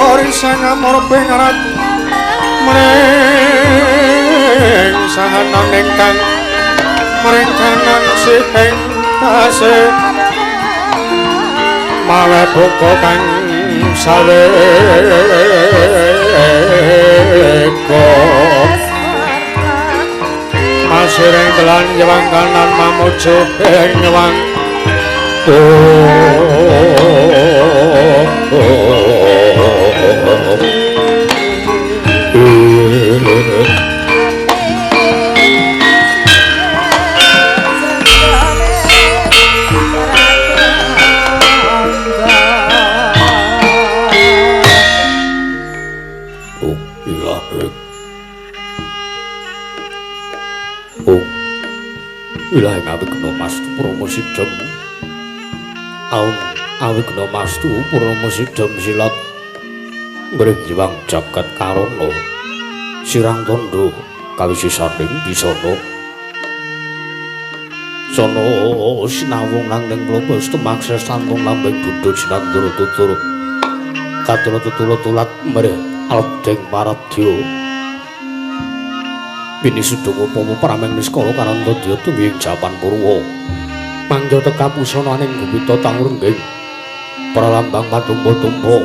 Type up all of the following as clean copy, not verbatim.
Risang amor pengarat mring sahanan ingkang mring kanan sihing tasih mawe buka kang saweka masiring telan nyewang kanan mamuju ing nyewang Ilahi awigna mastu purama sidhem aum awigna mastu purama sidhem silat ngrih jiwang jagat karana sirang tandha kawisisaning bisana sana sinawung nang ning mlopo temaksa santun lambeng budha jinandura tutur katura tutura tulat mrih aldeng paradya Bini sudung upama prameng niskala karanta dya tumiying japan purwa mangja teka pusananing gupita tangrengging pralambang patumpa-tumpa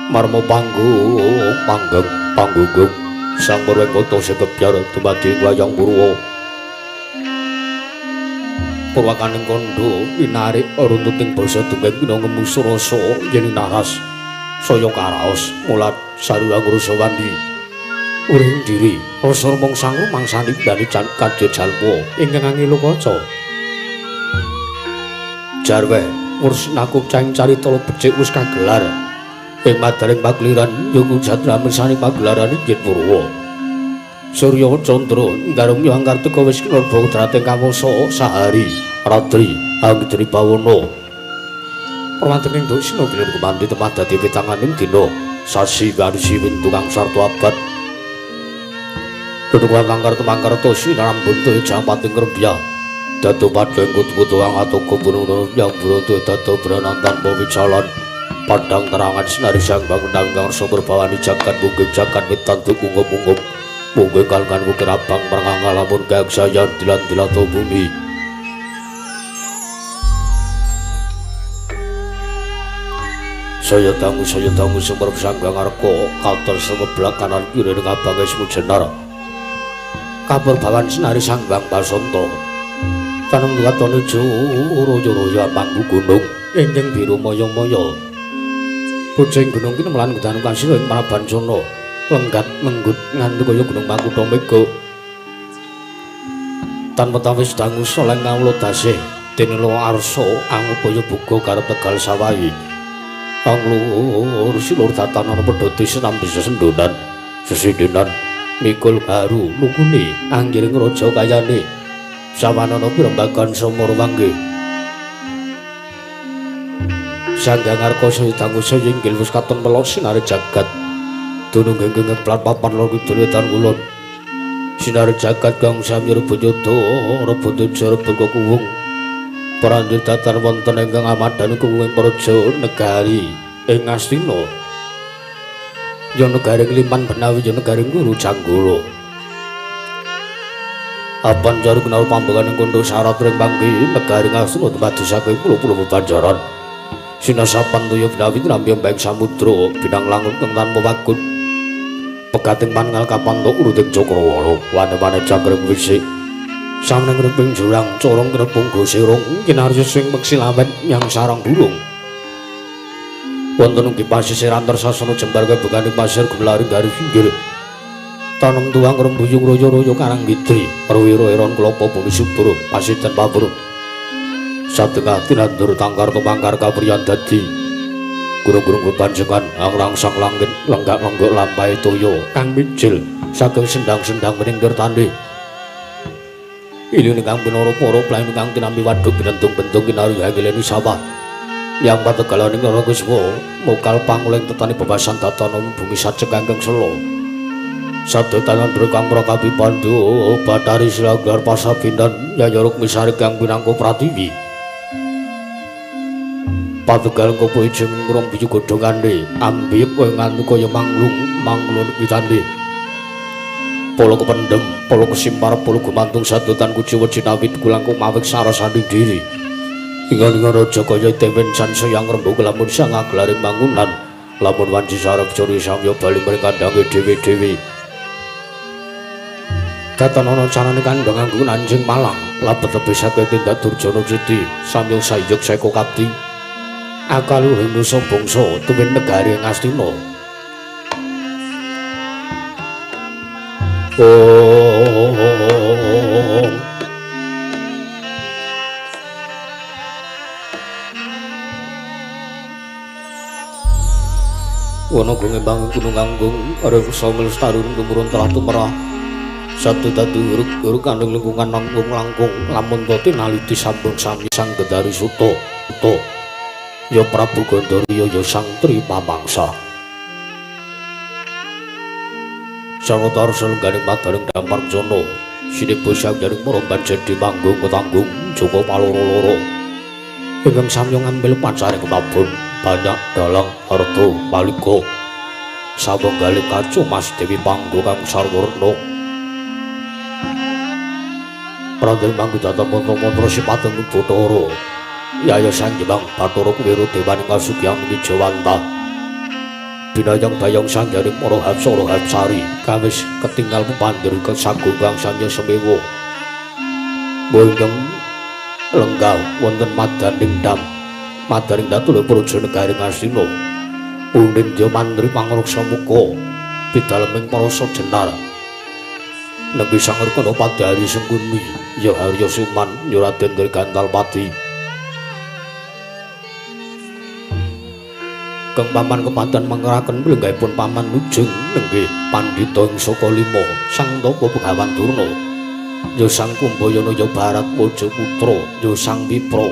marma panggung panggeng panggunggung sang purwengkata sekebyar dumadi wayang purwa purwakaning kandha winarik runtuting basa dongeng pinangka rasa yen naras saya karaos mulat sarurang rasa wandi uring diri rasa rumangsa rumangsani dani kadya jalma ingkang angilu kaca jarwe wursinaku cang carita becik wis kagelar ing madaring pagliran yoga jatra mirsani pagelaran yen purwa surya candra ndarung angkartika wis kinarba drating kawasa sahari ratri anggri bawana perwantening duksina kinur kumandi temah dadi pitanganing dina sasi warsi windu kang sarta abad Dudukan langkar temangkar tosi dalam bentuk jampating rembia dadu padang kutu-kutu ang atau kubunuh yang beruntuh dadu berenang tanpa wijalan padang terangan sinari sang bangunan kang sumber bawani jagat mungkin jagat mitantu ungup-ungup mungkin kalkan bukir abang meranganga lamun gagsayan dilan-dilan bumi saya dangu sumber sanggang arko kalter semeblak kanan kiri dengan abang esmu jenar kabur bawan sinari sanggang basonto tanung katon ijo royo-royo manggu gunung ingkang biru moyo-moyo kucing gunung kini melan gudanu kasih ing Prabancana lenggat lenggut nganti kaya gunung Makutha Mega tanpa tawis dangu soleng kawula dasih tinila arsa angupaya buga garep tegal sawahi anglur silur datan ana pedhoti sinambi sesendonan sesindenan mikul haru lukune anggiring raja kayane sawanana pirembagan sumur wangge sanggang arka saya dangu saya inggil wis katon melok sinare jagat dunung genggeng plat papan lor kidul wetan kulon sinare jagat kang sami rebut yoda rebut teja rebut kuwung peranjur datar wonten ingkang amadhan kuwung praja negari ing Ngastina ya negari Liman Benawi ya negari Guru Janggala apan jaru kenal pambegan ing kondo syarat ring panggi negari Ngastina dumadi saking pulo-pulo bebanjaran sinasapan toya Benawi tinampi embeng samudra binang langut kang tanpa wagut pegating mangal kapantuk uruting cakrawala wane-wane jangkring wisik sameng reping jurang corong krepung gosirung kinarya sing meksilawen nyang sarang burung wonten ugi pasisir antar sasana jembar kebegane pasir gumlari garis inggil tanem tuang rembuyung royo-royo karang gidri perwira-iron klopo bumi subur pasiten pabur satengah tinandur tangkar tumangkar kapriyan dadi gurung-gurung bepanjengan anglangsang langit lenggak-lenggok lampahe toya kang mijil saking sendang-sendang mening kertane iling kang pinara para plaen kang tinampi waduk binentung-bentung kinarya hanggileni sawah yang pategalaning Narakuswa mokal panguleng tetani bebasan tatana bumi sacek kangkang sela sadha tanandra kang prakapi Pandhu Bathari Silanggar Pasabinan Yaya Rukmisari kang pinangka pratiwi Patunggal kopo ijeng ngrong biju godhongane ambiyek kowe nganti kaya manglung manglun witane. Polo kependem, polo kesimpar, polo gumantung sadotan kuciwa jinawit kulangkung mawik sarasaning diri. Ingon-ingon raja kaya dewen sansaya ngrembug lamun sang aglaring mangunan lamun wanci sarep curi samya bali mring kandhange dhewe-dhewe. Katon ana carane kandhang nganggo anjing malang labet lebih saking tindak Durjana Citi samya sayuk seka kapti. Akaluhing nusa bangsa tuwin negari Ngastina. Om Wana gungembang gunung anggung reksa melestari tumurun telah tumerah satu dadi uruk-uruk kandung lingkungan langkung langkung lamun to tinaliti sambung sami sang Gedari Suta to ya Prabu Gandharya ya Sang Tri Pamangsa. Sanata selengganing madaning dampar jana sinebo sanggaring maromban jadi manggung ketanggung Joko paloro-loro ingkang samya ngambil pacaring kemabun banyak dalang harta malika sawenggali kacu Mas Dewi Panggo kang sarwarna Praden manggu datan mantra-mantra sipateng Bathara Yaya Sang Jembang Bathara Kuwera Dewaning Kasugiyan Wijawanta binayang bayang sanggaring para hapsara hapsari kawis ketinggal pepandir kesagung kang samya semewa ingkang lenggah wonten madaning dam madaning datu praja negari Ngastina Unindya mantri pangreksa muka pidaleming para sajenar nembe sangerkana Padari Sengkuni ya Arya Suman ya Raden Gantalpati Kang paman kepanten mangeraken lenggahipun paman nujung nenggih pandhita ing saka lima sang tapa Begawan Durna ya Sang Kumbayana ya Barat Waja Putra ya Sang Wipra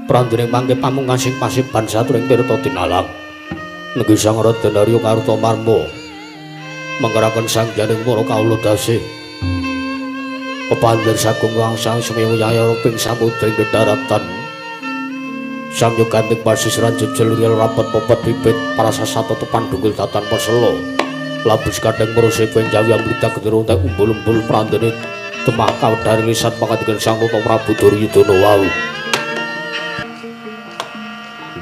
prandene mangke pamungkasing pasiban saturing tirta tinalang nenggih Sang Raden Arya Kartamarma mangeraken sangganing para kawula dasih pepandir sagung wangsa semewa yaya ping samudra ing daratan samya ganting pasisiran jejel riyal rapet popet bibit prasasata tepan dunggul datan pesela labus kadang meruse penjawi amrita gedero tek umbul-umbul prandene temah kawedhar lisan pangadikan Sang Nata Prabu Duryudana wau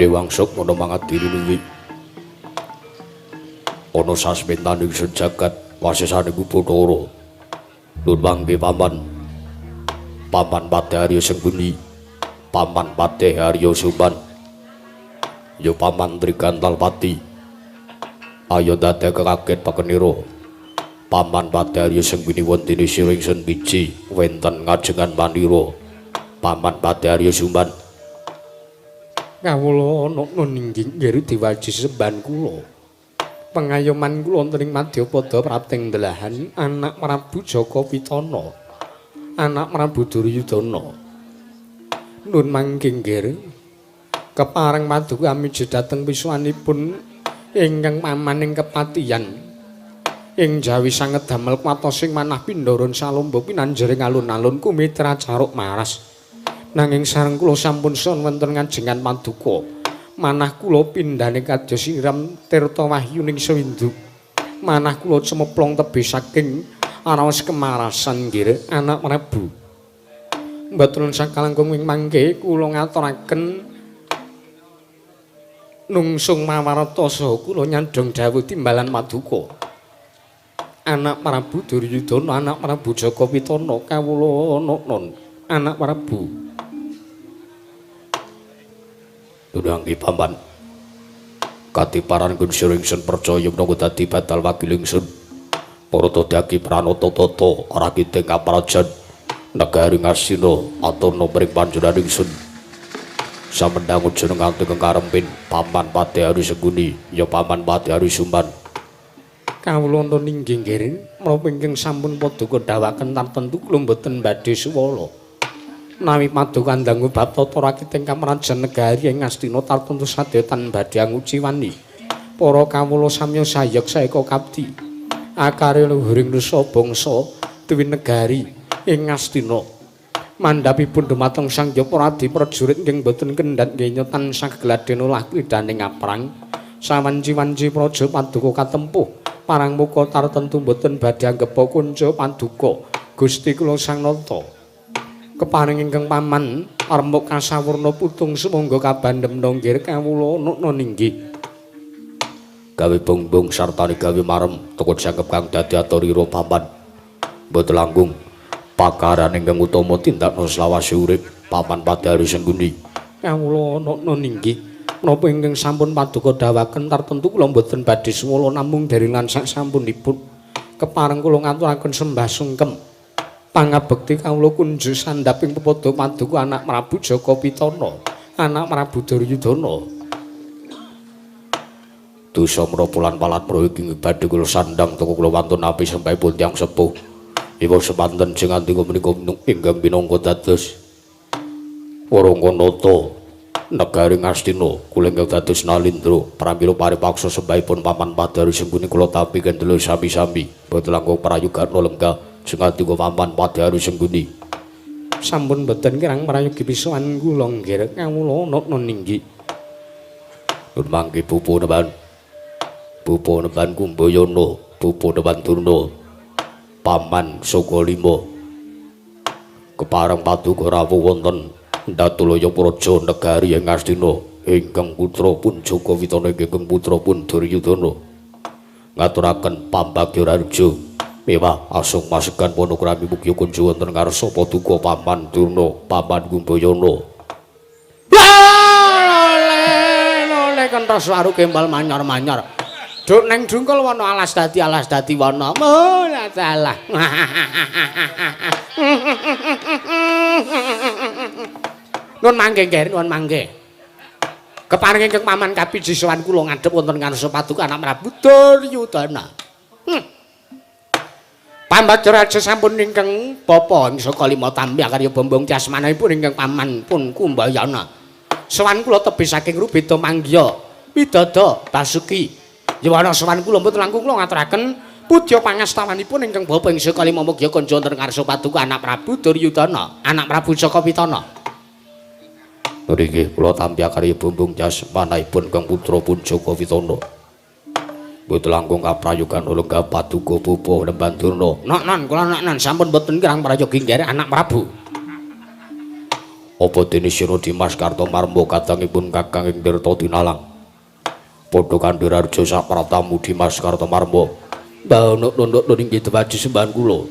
Dewangsuk ana mangadiri luwi ana sasmitaning sejagat wasesane Bathara nun mangke paman paman Padari Sengkuni Paman Patih Arya Suman ya Paman Trigantalpati ayo dadek kaget pakenira Paman Patih Arya Sengkuni wontene sira ingsun biji wenten ngajengan manira Paman Patih Arya Suman kawula ana ninggi nggih diwaji semban kula pengayoman kula wonten ing madyapada prapting delahan anak Prabu Jaka Pitana anak Prabu Duryudana nun mangke nggih kepareng paduka amiji dhateng pisuwanipun ingkang pamaning kepatihan ing jawi sanget damel kuwatosing manah pindharan salomba pinanjering alun-alun kumitra caruk maras nanging sareng kula sampun son wonten ngajengan paduka manah kula pindhane kados siram tirta wahyuning sewindu manah kula cemeplong tebih saking araos kemarasan nggih anak Prabu mboten sakalangkung ing mangke kula ngaturaken nungsung mawarta saha kula nyandhong dawuh timbalan paduka anak Prabu Duryudana anak Prabu Jaka Pitana kawula non anak Prabu Dunanggi paman katiparan gunsur ingsun percaya menawa dadi badal wakil ingsun para daki pranata tata rakite kaprajan negari Ngastina aturna mring panjenengan ingsun samendhang jeneng nganti karempin Paman Patih Ari Sengkuni ya Paman Patih Ari Suman kawula wonten inggih nggih menapa ingkang sampun paduka dawuhaken tartemtu kula mboten badhe suwala nawi paduka ndanggu bab tata rakiting kamrajan negari ing Ngastina tartemtu sadaya tan badhe anguciwani para kawula samya sayek saeka kapti akare luhuring nusa bangsa tuwin negari ing Ngastina Mandhapipun dumateng Sang Hyang Adi prajurit nggih boten kendhat ngenya tansah gladhen olah kridhaning aprang. Sawanci-wanci praja paduka katempuh parang muka tartentu boten badhe anggepa kunca paduka Gusti kula Sang Nata. Keparing ingkang paman armuk kasawurna putung sumangga kabandhem nggir kawula nukna ninggih. Gawe bongbong sartane gawe marem teko jangkep kang dadi aturira paman. Mboten langkung pakaran ingkang utama tindakna selawase urip paman Padari Sengguni. Kawula nukna ninggih. Menapa ingkang sampun paduka dawaken tartentu kula mboten badhe suwala namung deri lan sak sampunipun. Kepareng kula ngaturaken sembah sungkem. Pangabekti kawula kunjuk sandhaping pepadha paduka anak Prabu Jaka Pitana, anak Prabu Duryudana. Dosa menapa lan palat iki badhe kula sandhang teko kula wantun api sembahipun tiyang sepuh. Iwa semanten sing andika menika ingkang minangka dados Warangkanata negari Ngastina kula ingkang dados Nalindra pramila paripaksa sembahipun paman Padari Sengguni kula tampi kendela sami-sami boten langkung prayogana lenggah sing andika paman Padari Sengguni. Sampun boten kirang prayogi pisuwan kula nggih kawula nukna ninggi. Nun mangke pupu neban. Pupu neban Kumbayana, pupu neban Durna. Paman Saka Lima. Kepareng paduka rawuh wonten Ndatulaya Praja negari ing Ngastina ingkang putra pun Jaka Witana ingkang putra pun Duryudana. Ngaturaken pambagya raharja mewah asung masegan panakrami mugi kunju wonten ngarsa paduka Paman Durna, Paman Kumbayana. Lole kentos waru kembal manyar-manyar. Duk neng dungkul wana alas dadi wana. Oh, dalah. Nuwun mangke nggih, nuwun mangke. Kepareng ingkang paman kapiji sowan kula ngadhep wonten ngarsa paduka anak Prabu Duryudana. Pambagya raja sampun ingkang bapa ing saka lima tampi akarya bombong jasmanipun ingkang paman pun Kumbayana. Sowan kula tebih saking Rubeda Manggya Widada Basuki. Yawana sowan kula mboten langkung kula ngaturaken pudya pangastawanipun ingkang bapa ing saka lima mugi kanca wonten ngarsa paduka anak Prabu Duryudana, anak Prabu Jaka Pitana. Nggih kula tampi akarya bombong jasmanipun kang putra pun Jaka Pitana. Mboten langkung kaprayogan lenggah paduka bapa Nemban Durna. Nok non kula nok non sampun mboten kirang prayogi nggih anak Prabu. Apa dene sira Dimas Kartomarma kadangipun Kakang ing Tirta Tinalang? Padha kandhiraharja sapratamu Dimas Kartomarma. Mbah nunduk inggih dewaji sembahan kula.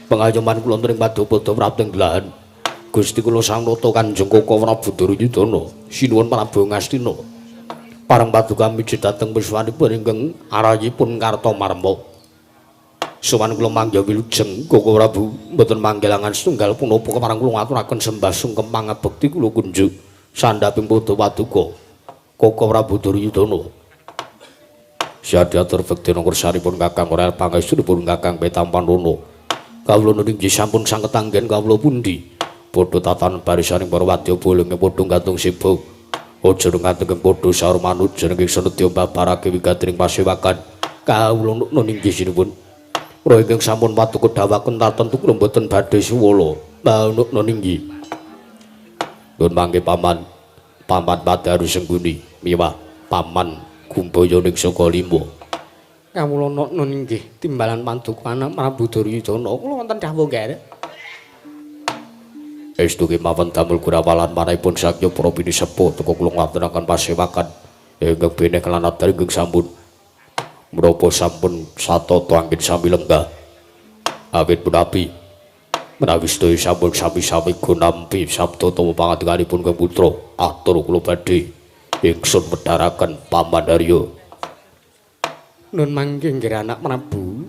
Pengayoman kula wonten ing padupada prapting gelahan. Gusti kula Sang Nata Kanjeng Koko Prabu Duryudana, sinuwun Prabu Ngastina. Pareng paduka miji dhateng wiswanipun ingkang arayipun Kartomarma. Sowan kula manggih wilujeng Koko Prabu mboten manggilangan setunggal punapa kepareng kula ngaturaken sembah sungkem pangabekti kula kunjuk sandhaping padha paduka Koko Prabu Duryudana. Syadiatur bekti nangkersanipun Kakang Orel pangestunipun Kakang Petampanana. Kawula ninggi sampun sanget anggen kawula pundi? Padha tatan barisaning para wadya bolong padha gantung sibuk. Aja ngateng padha saur manut jeneng sanedya babarake wigatining pasewakan. Kawula nukna ninggih sinuwun. Pra ingkang sampun paduka dawaken tartentu kula mboten badhe suwala. Manukna ninggih. Nuwun mangke paman. Paman Padari Sengguni miwah paman Kumbayana ing saka lima. Kawula nukna ninggih timbalan paduka anak Prabu Duryudana. Kula wonten dawuh nggih. Estu kemawon damel gurawalan manahipun sakya para pinisepuh teka kula ngaturaken pasewakan ingkang beneh kelan adar ingkang sampun. Menapa sampun satata anggen sami lenggah. Awit punapi menawi sedaya sampun sami-sami gunampi sabda utawa pangandikanipun Kang Putra atur kula badhe ingsun medharaken Paman Harya. Nun mangke nggih anak Prabu.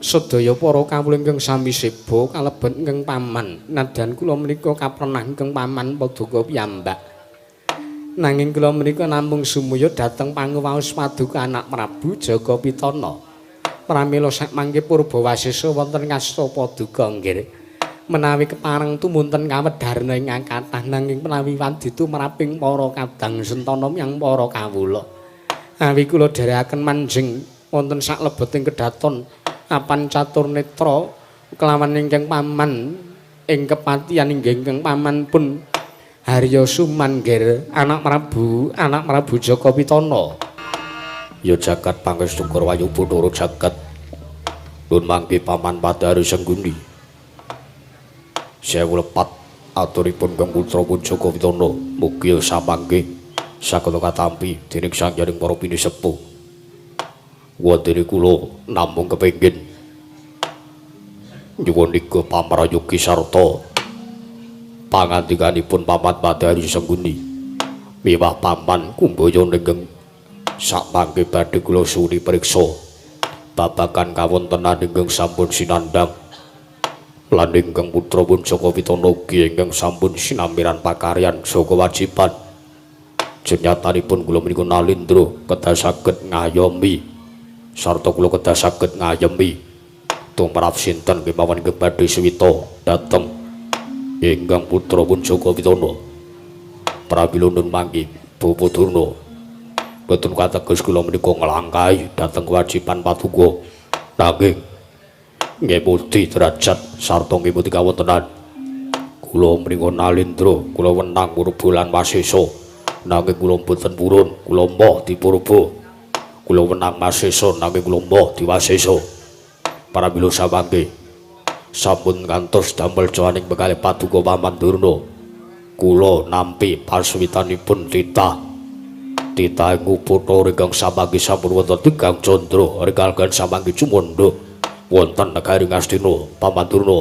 Sedaya para kawula ingkang sami seba kalebet ingkang paman. Nadyan kula menika kaprenah ingkang paman paduka piyambak. Nanging kula menika namung sumuya dhateng panguwaos paduka anak Prabu Jaka Pitana. Pramila sakmangke purbawasesa wonten ngasta paduka nggih. Menawi kepareng tumunten kawedharna ingkang kathah nanging menawi waditu maraping para kadang sentana miyang para kawula. Awi kula dherekaken manjing wonten saklebeting kedaton apan catur netra kelawan ingkang paman ing kepatihan inggih ingkang paman pun Harya Suman nggih anak Prabu Jaka Pitana. Ya jagat pangestu Wayu Bathara jagat. Nun mangke paman Padari Sengguni. Sewu lepat aturipun Kang Putra pun Jaka Pitana mugi samangke saged katampi dening Sang Hyang para pinisepuh. Wonten kula namung kepengin nyuwun niku pamrayogi sarta pangandikanipun paman Padari Sengguni miwah paman Kumbayana ingkang samangke badhe kula suni priksa babagan kawontenan ingkang sampun sinandhang lan ingkang putra pun Jaka Pitana ugi ingkang sampun sinamiran pakaryan saka kewajiban. Jenyatanipun kula menika nalindra kedah saged ngayomi sarta kula kedah saged ngayemi tumrap sinten kemawon ingkang badhe suwita dhateng ingkang putra pun Jaka Pitana. Pramila nun mangke Bapa Durna boten kateges kula menika nglangkahi dhateng kewajiban paduka nanging ngemuti derajat sarta ngemuti kawontenan. Kula menika nalindra kula wenang purba lan wasesa nanging kula boten purun, kula moh dipurba. Kula wenang masesa nanging kula moh diwasesa. Pramila samangke sampun ngantos damel jowaning bekalih paduka Paman Durna. Kula nampi pasuwitanipun titah. Titah ing upatara ingkang samangke sampun wonten tigang candra rekalgan samangke cumandha wonten negari Ngastina Paman Durna.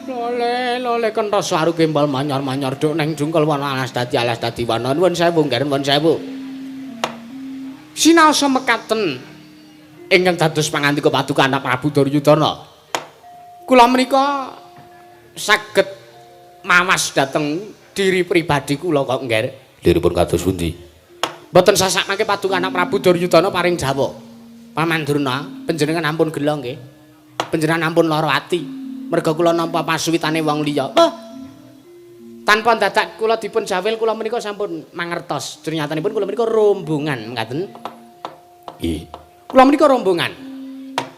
Lole lole kentos waru gembal manyar-manyar duk neng jungkel wana alas dadi wana. Nuwun sewu nggih, nuwun sewu. Sinaosa mekaten ingkang dados pangandika paduka anak Prabu Duryudana. Kula menika saged mawas dhateng diri pribadi kula kok nggih. Liripun kados pundi? Mboten sasak mangke paduka anak Prabu Duryudana paring jawa. Paman Durna, panjenengan ampun gela nggih. Panjenengan ampun lara ati. Merga kula nampa pasuwitane wong liya. Oh. Tanpa dadak kula dipun jawil kula menika sampun mangertos. Jernyatanipun kula menika rombongan ngaten. Nggih. Kula menika rombongan.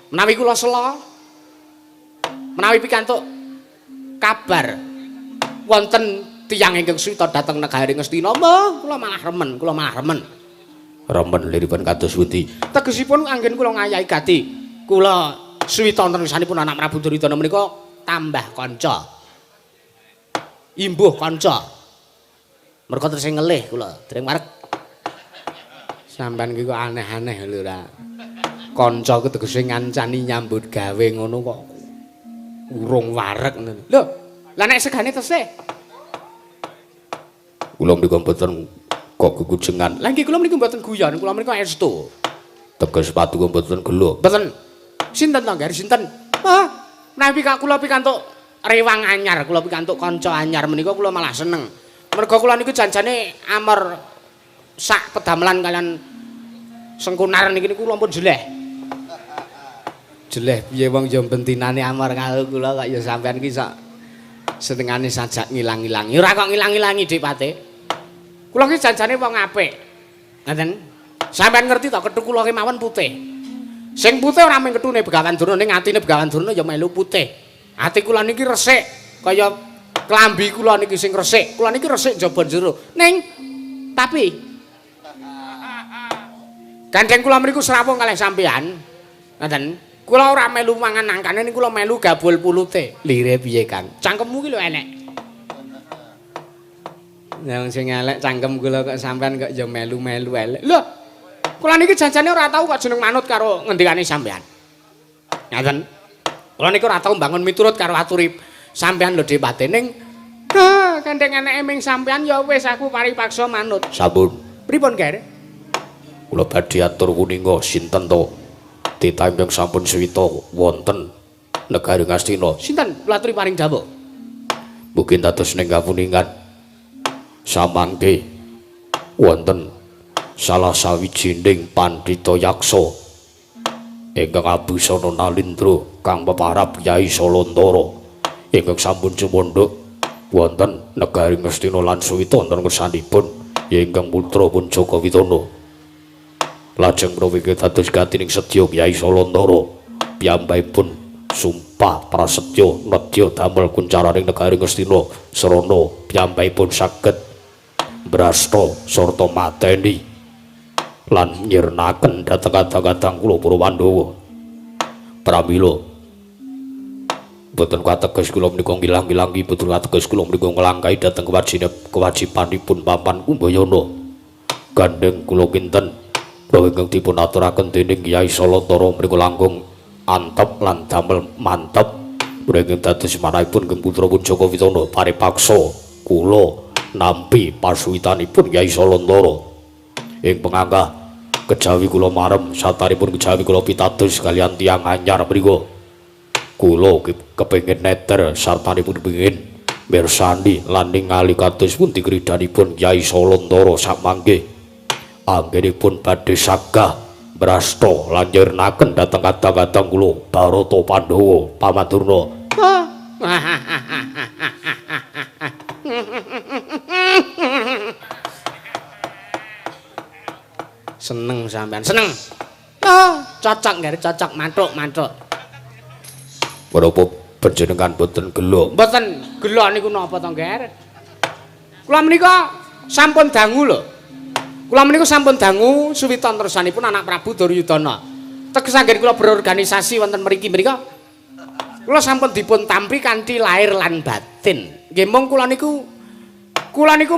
Menawi kula sela, menawi pikantuk kabar wonten tiyang ingkang suwita dhateng negari Ngastina, kula malah remen, kula malah remen. Remen liripun kados pundi? Tegesipun anggen kula ngayahi gati. Kula suwita wonten ngersanipun anak Prabu Duryudana menika tambah kanca. Imbuh kanca. Merga tesih ngelih kula, dereng wareg. Sampeyan iki kok aneh-aneh lho ra. Kanca ku tegese ngancani nyambut gawe ngono kok urung wareg ngono. Lho, lah nek segane tesih. Kula menika mboten kok gegujengan. Lah nggih kula menika mboten guyon, kula menika estu. Teges paduka mboten gelo. Mboten. Sinten to, Ngger? Sinten? Ah, menawi kula pikantuk rewang anyar, kula pikantuk kanca anyar menika kula malah seneng. Merga kula niku janjane amor sak pedamelan kalian Sengkunar niki niku kula pun jeleh. Jeleh piye wong ya bentinane amor karo kula kok ya sampean iki sok senengane sajak ngilang-ilangi. Ora kok ngilang-ilangi Dik Pate. Kula iki janjane wong apik. Ngoten. Sampean ngerti to kethu kula kemawon putih. Sing putih ora mung kethune Begawan Durna ning atine Begawan Durna ya melu putih. Ati kula niki resik kaya klambi kula niki sing resik. Kula niki resik njaba jero. Ning tapi gandeng kula mriku srawung kalih sampean. Ngoten. Kula ora melu mangan nangkane ning kula melu gabul pulute. Lire piye, Kang? Cangkemmu ki lho elek. Yang sing elek cangkem kula kok sampean kok ya melu-melu elek. Lho, kula niki janjane ora tau kok jeneng manut karo ngendikane sampean. Ngaten. Kula niku ora tau mbangun miturut karo aturi sampean lho Dik Pate ning gandeng eneke ming sampean ya wis aku paripaksa manut. Sampun. Pripun, Ger? Kula badhe atur kuninga sinten to titah ingkang sampun suwita wonten negari Ngastina. Sinten kula aturi paring dawuh? Mungkin dados ning kapuningan samangke wonten salah sawijining pandhita yaksa ingkang abusana nalindra kang peparab Kyai Salantara ingkang sampun cumandha wonten negari Ngastina lan suwita wonten ngersanipun ingkang putra pun Jaka Pitana. Lajeng menawi dados gatining sedya Kyai Salantara piyambakipun sumpah Dipa Prasetya nedya damel kuncaraning negari Ngastina srana piyambakipun saged mbrasta sarta mateni lan nyirnaken dhateng kadang-kadang kula para Pandhawa. Pramila boten kateges kula menika ngilang-ilangi, boten kateges kula menika nglangkahi dhateng kewajibanipun Paman Kumbayana. Gandheng kula kinten ingkang dipun aturaken dening Kyai Salantara menika langkung antep lan damel mantep mriki dados manahipun ingkang putra pun Jaka Witana paripaksa kula nampi pasuwitanipun Kyai Salantara ing penganggah kejawi kula marem sataripun kejawi kula pitados kaliyan tiyang anyar mriku. Kula kepengin neter sartanipun pengin mirsani lan ningali kados pundi kridanipun Kyai Salantara samangke anggenipun badhe sagah mbrasta lan nyirnaken dhateng kadang-kadang kula Barata Pandhawa Paman Durna. Seneng sampean, seneng. Oh, cocok nggih, cocok mantuk-mantuk. Menapa panjenengan boten gela? Mboten gela niku napa to, Ngger? Kula menika sampun dangu lho. Kula menika sampun dangu suwitan tersanipun anak Prabu Duryudana. Teges anggen kula berorganisasi wonten mriki menika kula sampun dipun tampi kanthi lahir lan batin. Nggih mung kula niku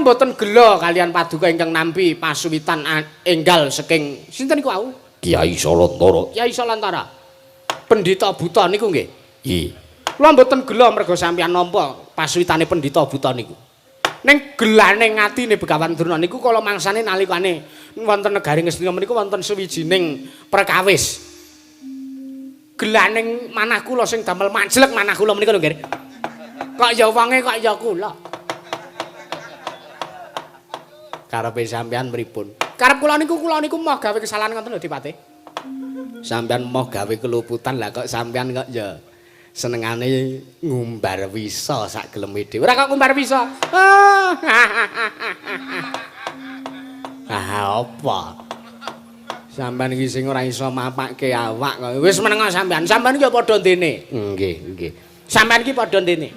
mboten gela kalian paduka ingkang nampi pasuwitan enggal saking sinten niku wau? Kyai Salantara. Kyai Salantara. Pendhita buta niku nggih. Nggih. Kula mboten gela merga sampeyan nampa pasuwitane pendhita buta niku. Ning gelane ngatine Begawan Durna niku kala mangsane nalikane wonten negari Ngastina menika wonten suwijining perkawis. Gelane manah kula sing damel majlek manah kula menika lho nggih. Kok ya wonge kok ya kula. Karepe sampean pripun? Karep kula niku moh gawe kesalahan ngoten lho Dipate. Sampean moh gawe keluputan lah kok sampean kok ya senengane ngumbar wisa sak geleme dhewe. Ora kok ngumbar wisa. Ah apa? Sampean iki sing ora iso mapake awak kok. Wis meneng sampean. Sampean iki padha ndene. Nggih, nggih. Sampean iki padha ndene.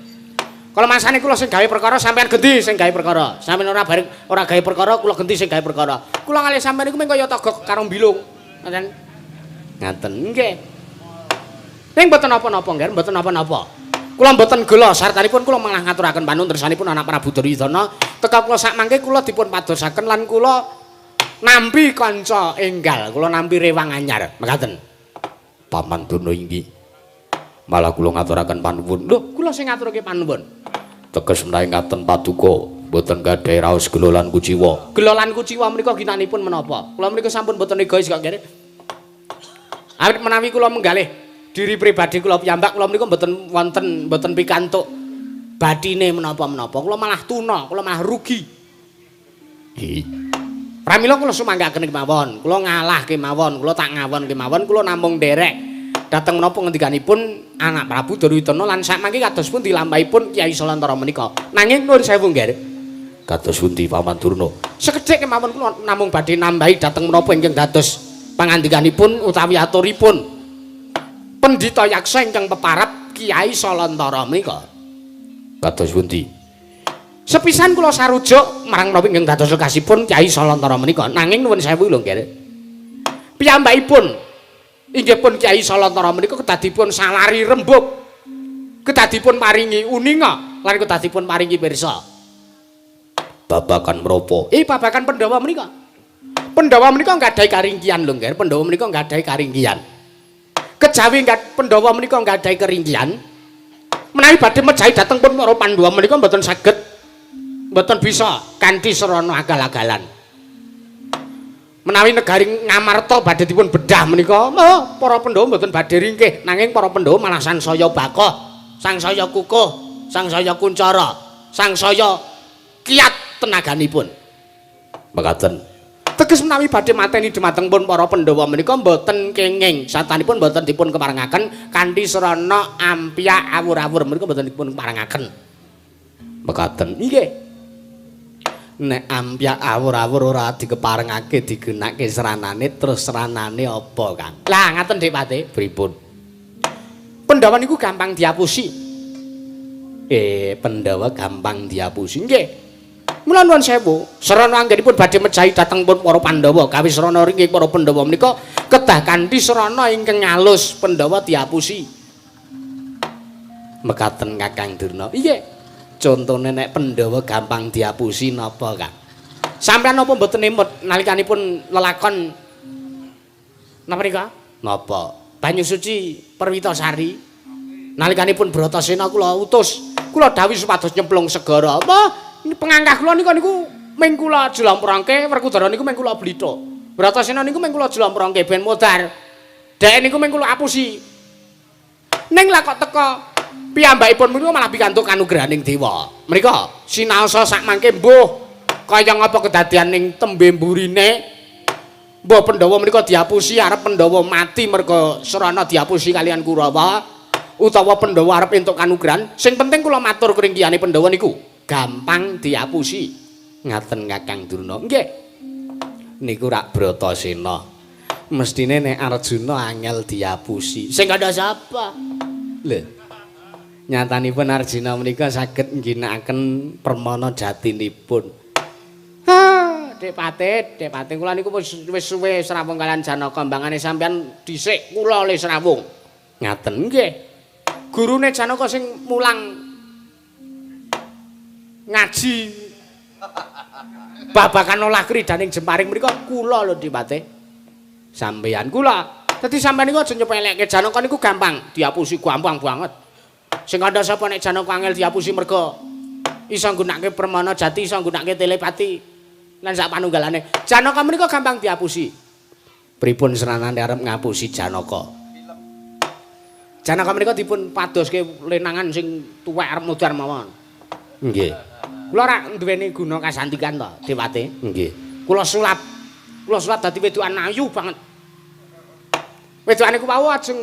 Kalau masane kula sing gawe perkara sampean genti sing gawe perkara. Sampean ora bareng ora gawe perkara kula genti sing gawe perkara. Kula kalih sampean iku mung kaya togok karo mbilung. Ngoten. Ngaten nggih. Ning mboten napa-napa nggih, mboten napa-napa. Kula mboten gela sartanipun kula malah ngaturaken panuwun tersanipun anak Prabu Duryudana. Teka kula sak mangke kula dipun padosaken lan kula nampi kanca enggal, kula nampi rewang anyar. Mekaten. Paman Durna inggih. Malah kula ngaturaken panuwun. Lho, kula sing ngaturake panuwun. Teges menawi ngaten paduka, mboten gadhahi raos gela lan kuciwa. Gela lan kuciwa menika ginanipun menapa? Kula menika sampun mboten egois kok nggih. Awit menawi kula menggalih diri pribadi kula piyambak, kula menika mboten wonten mboten pikantuk bathine menapa-menapa. Kula malah tuna, kula malah rugi. Nggih. Pramila kula sumanggaken kemawon, kula ngalah kemawon, kula tak ngawon kemawon, kula namung nderek dhateng menapa ngendikanipun anak Prabu Duryudana lan sakmangke kados pundi lampahipun Kyai Salantara menika. Nanging nuwun sewu nggih. Kados pundi Paman Durna? Sekedhik kemawon kula namung badhe nambahi dhateng menapa ingkang dados pangandikanipun utawi aturipun Pendhita Yaksa ingkang peparab Kyai Salantara menika. Kados pundi? Sepisan kula sarujuk marang menapa ingkang dados lekasipun Kyai Salantara menika. Nanging nuwun sewu lho nggih. Piyambakipun inggih pun Kyai Salantara menika kedadipun salari rembug, kedadipun paringi uninga lan kedadipun paringi pirsa. Babagan menapa? Babagan Pandhawa menika. Pandhawa menika nggadahi karingkian lho nggih. Pandhawa menika nggadahi karingkian. Kejawi Pandhawa menika nggadahi keringkian, menawi badhe mejahi dhateng pun para Pandhawa menika mboten saged, mboten bisa kanthi srana agal-agalan. Menawi negari Ngamarta badhe dipun bedah menika, oh, para Pandhawa mboten badhe ringkih, nanging para Pandhawa malah sangsaya bakoh, sangsaya kukuh, sangsaya kuncara, sangsaya kiat tenaganipun. Mekaten. Teges menawi badhe mateni dumateng pun para Pandhawa menika mboten kenging, satanipun mboten dipun keparengaken kanthi srana ampyak awur-awur menika mboten dipun keparengaken. Mekaten. Nggih. Nek ampyak awur-awur ora dikeparengake digunakake sranane terus sranane apa, Kang? Lah ngaten Dik Pati. Pripun? Pandhawa niku gampang diapusi. Pandhawa gampang diapusi. Nggih. Mula nuwun sewu, srana anggenipun badhe mejahi dhateng pun para Pandhawa, gawe srana ringking para Pandhawa menika kedah kanthi srana ingkang alus, Pandhawa diapusi. Mekaten Kakang Durna. Iya. Contone nek Pandhawa gampang diapusi napa, Kang? Sampeyan napa mboten emut nalikanipun lelakon napa nika? Napa? Banyu Suci Perwitasari. Nalikanipun Bratasena kula utus, kula dawuhi supados nyemplung segara. Apa? Pengangkah kula nika niku ming kula jlamprangke, Werkudara niku ming kula blitha. Bratasena niku ming kula jlamprangke ben modar. Dhek niku ming kula apusi. Ning lah kok teka piyambakipun menika malah pikantuk kanugrahaning dewa. Menika sinaosa sak mangke mbuh kaya ngapa kedadian ning tembe mburine. Mbah Pandhawa menika diapusi, arep Pandhawa mati merga srana diapusi kalian Kurawa utawa Pandhawa arep entuk kanugrahan. Sing penting kula matur kringkiyane Pandhawa niku gampang diapusi. Ngaten Kakang Durna. Nggih. Niku rak Bratasena. Mestine nek Arjuna angel diapusi. Sing kandha sapa? Lho. Nyatanipun Arjuna menika saged ngginakaken permana jatinipun. Ha, Dek Patih, Dek Patih kula niku wis suwe srawung kalian Janaka, mbangane sampean dhisik kula le srawung. Ngaten nggih. Gurune Janaka sing mulang ngaji babagan olah kridaning jemparing menika kula lho Dik Patih. Sampeyan kula. Dadi sampeyan niku aja nyepelekke Janaka niku gampang diapusi, gampang banget. Sing kandha sapa nek Janaka angel diapusi merga iso nggunakake permana jati, iso nggunakake telepati lan sak panunggalane. Janaka menika gampang diapusi. Pripun sranane arep ngapusi Janaka? Janaka menika dipun padoske lenangan sing tuwek arep mudhar mawon. Nggih. Kula rak duweni guna kasantikan to, Dewate. Nggih. Kula sulap. Kula sulap dadi wedokan ayu banget. Wedokan niku wau ajeng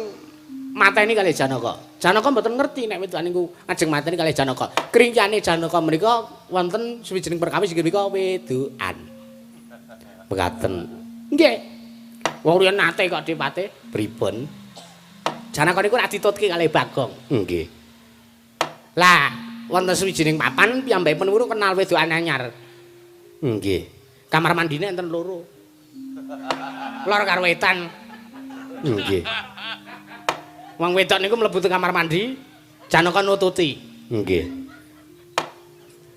mateni kalih Janaka. Janaka mboten ngerti nek wedokan niku ajeng mateni kalih Janaka. Kringkiyane Janaka menika wonten sawijining perkawis inggih menika wedokan. Mekaten. Nggih. Wong riyen nate kok Dewate. Pripun? Janaka niku rak ditutke kalih Bagong. Nggih. Lah, wonten sawijining papan piyambakipun niku kenal wedokan anyar. Nggih. Kamar mandine enten loro. Lor karo wetan. Nggih. Wong wedok niku mlebu teng kamar mandi, Janaka nututi. Nggih.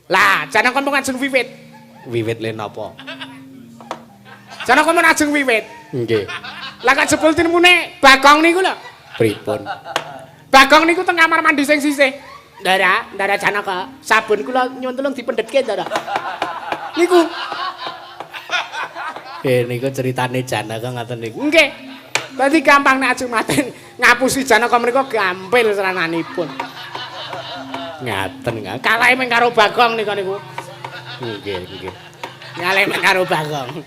Lah, Janaka mung ajeng wiwit. Wiwit le napa? Janaka mung ajeng wiwit. Nggih. Lah kok jebul tinimune Bagong niku lho. Pripun? Bagong niku teng kamar mandi sing sisih. Ndara, Ndara Janaka, sabun kula nyuwun tulung dipendhetke, Ndara. Niku. Niku ceritane Janaka ngaten niku. Nggih. Dadi gampang nek ajeng maten ngapusi Janaka menika gampil srananipun. Ngaten ngaten. Kalahe mung karo Bagong nika niku. Nggih, nggih. Kalahe mung karo Bagong.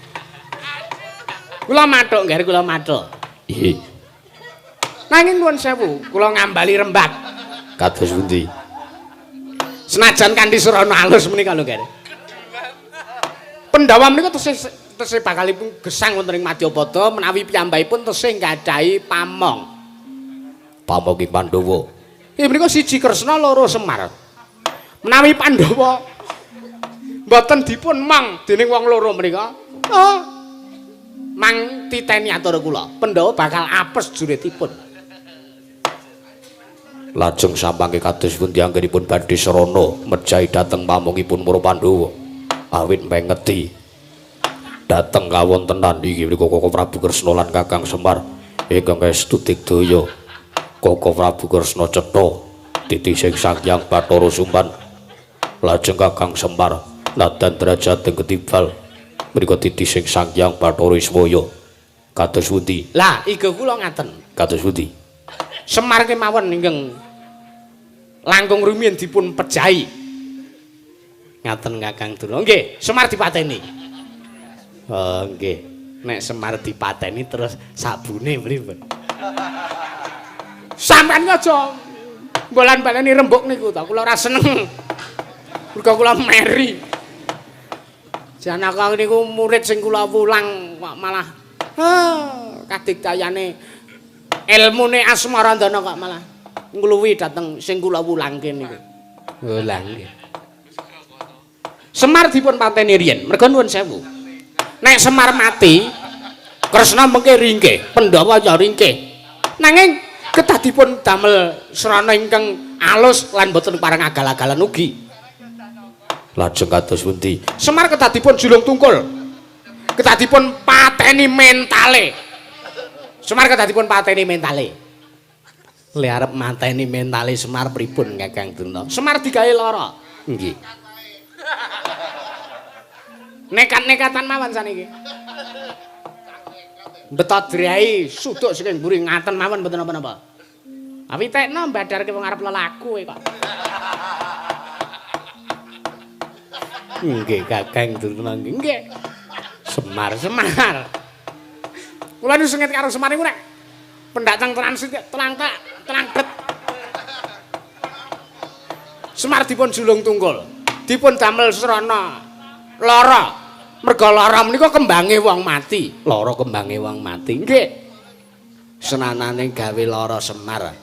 Kula mathuk, nggih, kula mathuk. Nggih. Nanging nuwun sewu, kula ngambali rembag. Kados pundi? Senajan kanthi srana alus menika lho, nggih. Pandhawa menika tesih bakalipun gesang wonten ing Madyapada menawi piyambakipun tesih nggadahi pamong. Pamong ing Pandhawa. Nggih menika siji Kresna, loro Semar. Menawi Pandhawa mboten dipun mong dening wong loro menika, oh, mang titeni atur kula, Pandhawa bakal apes juritipun. Lajeng samangke kados pundi anggenipun badhe srana mejahi dhateng pamongipun para Pandhawa. Awit mengeti dhateng kawontenan inggih menika Koko Prabu Kresna lan Kakang Semar ingkang estu digdaya. Koko Prabu Kresna cetha titi sing Sang Hyang Bathara Sumban. Lajeng Kakang Semar nadan derajat ing ketibal menika titi sing Sang Hyang Bathara Ismaya. Kados pundi? Lah, iga kula ngaten. Kados pundi? Semar kemawon ingkang langkung rumiyin dipun pejahi. Ngaten Kakang Durna. Nggih, Semar dipateni. Oh, nggih. Nek Semar dipateni terus sabune pripun? Sampeyan aja bolan-baleni rembug niku to, kula ora seneng. Mergo kula meri. Janaka niku murid sing kula wulang kok malah kadigdayane ilmune Asmarandana kok malah. Ngluwi dhateng sing kula wulangke niku. Oh lah nggih. Semar dipun pateni riyin, merga nuwun sewu. Nek Semar mati, Kresna mengke ringkih, Pandhawa ya ringkih. Nanging kedah dipun damel srana ingkang alus lan boten pareng agal-agalan ugi. Lajeng kados pundi? Semar kedah dipun julung tungkul. Kedah dipun pateni mentale. Semar kedah dipun pateni mentale. Le arep mateni mentale Semar pripun Kakang Durna? Semar digawe lara. Nggih. Nekat-nekatan mawon saniki. Beto drai suduk saking mburi ngaten mawon mboten napa-napa. Awitekno mbadarke wong arep lelaku kok. Nggih Kakang Durna nggih. Semar Semar. Kula niku sengit karo Semar niku nek pendak teng transit telang tak telang bet. Semar dipun julung tungkul. Dipun damel srana lara. Merga lara menika kembange wong mati. Lara kembange wong mati. Nggih. Senanane gawe lara Semar.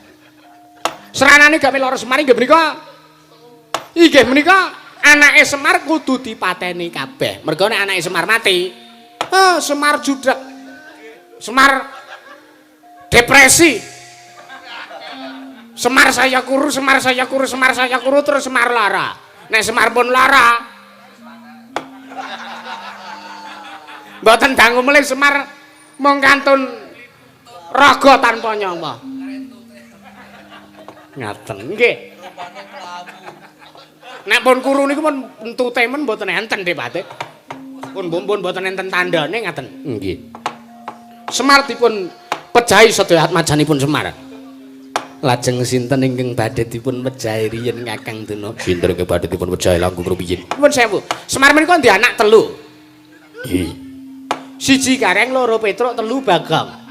Seranane gawe lara Semar inggih menika anake Semar kudu dipateni kabeh. Merga nek anake Semar mati, Semar judeg. Semar depresi. Semar saya kuru, Semar saya kuru, Semar saya kuru terus Semar lara. Nek Semar pun lara, mboten dangu melih Semar mung kantun raga tanpa nyawa. Ngaten nggih. Nek pun kuru niku pun entute men mboten enten Depate. Pun pun mboten enten tandane ngaten. Nggih. Semar dipun pejahi sedaya atmajanipun Semar. Lajeng sinten ingkang badhe dipun pejahi riyin Kakang Durna? Sinten ingkang badhe dipun pejahi langkung rumiyin? Nuwun sewu. Semar menika ndek anak telu. Nggih. Siji Gareng, loro Petruk, telu Bagong.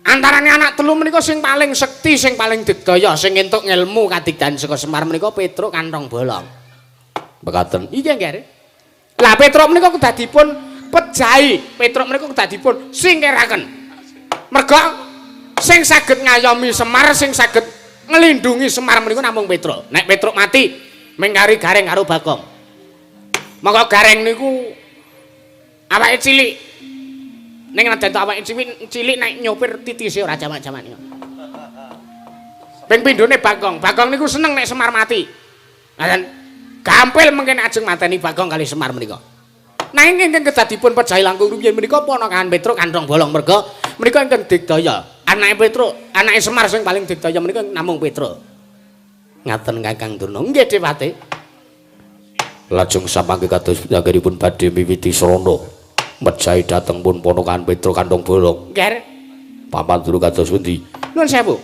Antarane anak telu menika sing paling sekti, sing paling digdaya, sing entuk ngelmu kadigdan saka Semar menika Petruk kantong bolong. Mekaten. Iya nggih. Lah Petruk menika kedah dipun pejahi, Petruk menika kedah dipun singkiraken. Merga sing saged ngayomi Semar, sing saged nglindungi Semar menika namung Petruk. Nek Petruk mati, mengkari Gareng karo Bagong. Monggo Gareng niku awake cilik. Ning najan to awake cilik nek nyopir titise ora jamak-jamak niku. Ping pindhone Bagong. Bagong niku seneng nek Semar mati. Ngaten. Gampil mengke nek ajeng mateni Bagong kali Semar menika. Nanging ingkang kedah dipun pejahi langkung rumiyin menika ponakan Petruk kantong bolong merga menika ingkang digdaya. Anake Petruk, anake Semar sing paling digdaya menika namung Petruk. Ngaten Kakang Durna. Nggih Dewate. Lajeng samangke kados anggenipun badhe miwiti srana mejahi dhateng pun ponakan Petruk kantong bolong. Nggih. Paman Durna kados pundi? Nuwun sewu.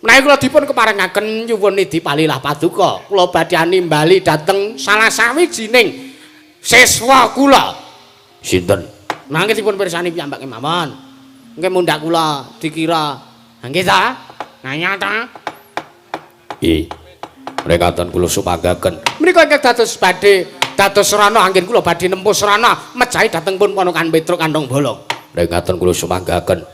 Menawi kula dipun keparengaken nyuwun nidhi palilah paduka, kula badhe nimbali dhateng salah sawijining siswa kula. Sinten? Mangke dipun pirsani piyambak kemawon. Nggih mundhak kula dikira nggih ta? Nanya ta? Nggih. Mrekaten kula sumanggaken. Menika ingkang dados badhe dados srana anggen kula badhe nempuh srana mejahi dhateng pun ponakan Petruk kantong bolong. Mrekaten kula sumanggaken.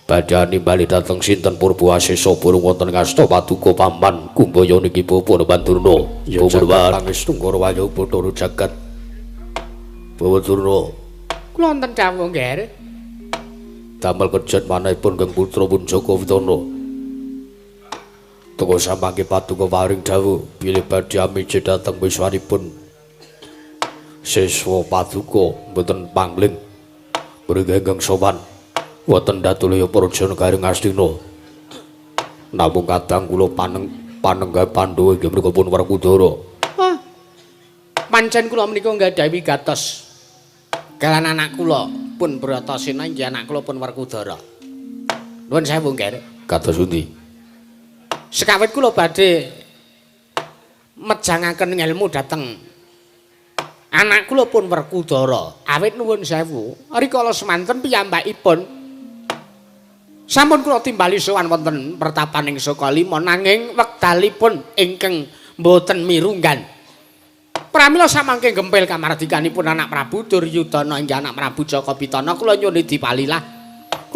Badhe nimbali dhateng sinten Purba Asesa burung wonten ngasta paduka paman Kumbayana niki Bapak Durna. Ya jagat pangestu Ngara Wayu Bathara jagat. Bapak Durna. Kula wonten dawuh nggih. Damel kejet manahipun Kang Putra pun Jaka Witana. Teka samangke paduka paring dawuh bilih badhe amije dhateng wiswanipun siswa paduka mboten pangling mriki ingkang sowan wonten Datulaya Praja Negari Ngastina. Namung kadang kula panenggah Pandhawa inggih menika pun Werkudara. Ah. Pancen kula menika nggadahi wigatos kalian anak kula pun Bratasena inggih anak kula pun Werkudara. Nuwun sewu nggih. Kados pundi? Sekawit kula badhe mejangaken ngelmu dhateng anak kula pun Werkudara. Awit nuwun sewu, rikala semanten piyambakipun sampun kula timbali sowan wonten pertapaning Sukalima nanging wekdalipun ingkang mboten mirunggan. Pramila samangke gempil kamardikanipun anak Prabu Duryudana inggih anak Prabu Jaka Pitana kula nyuwun dipalilah.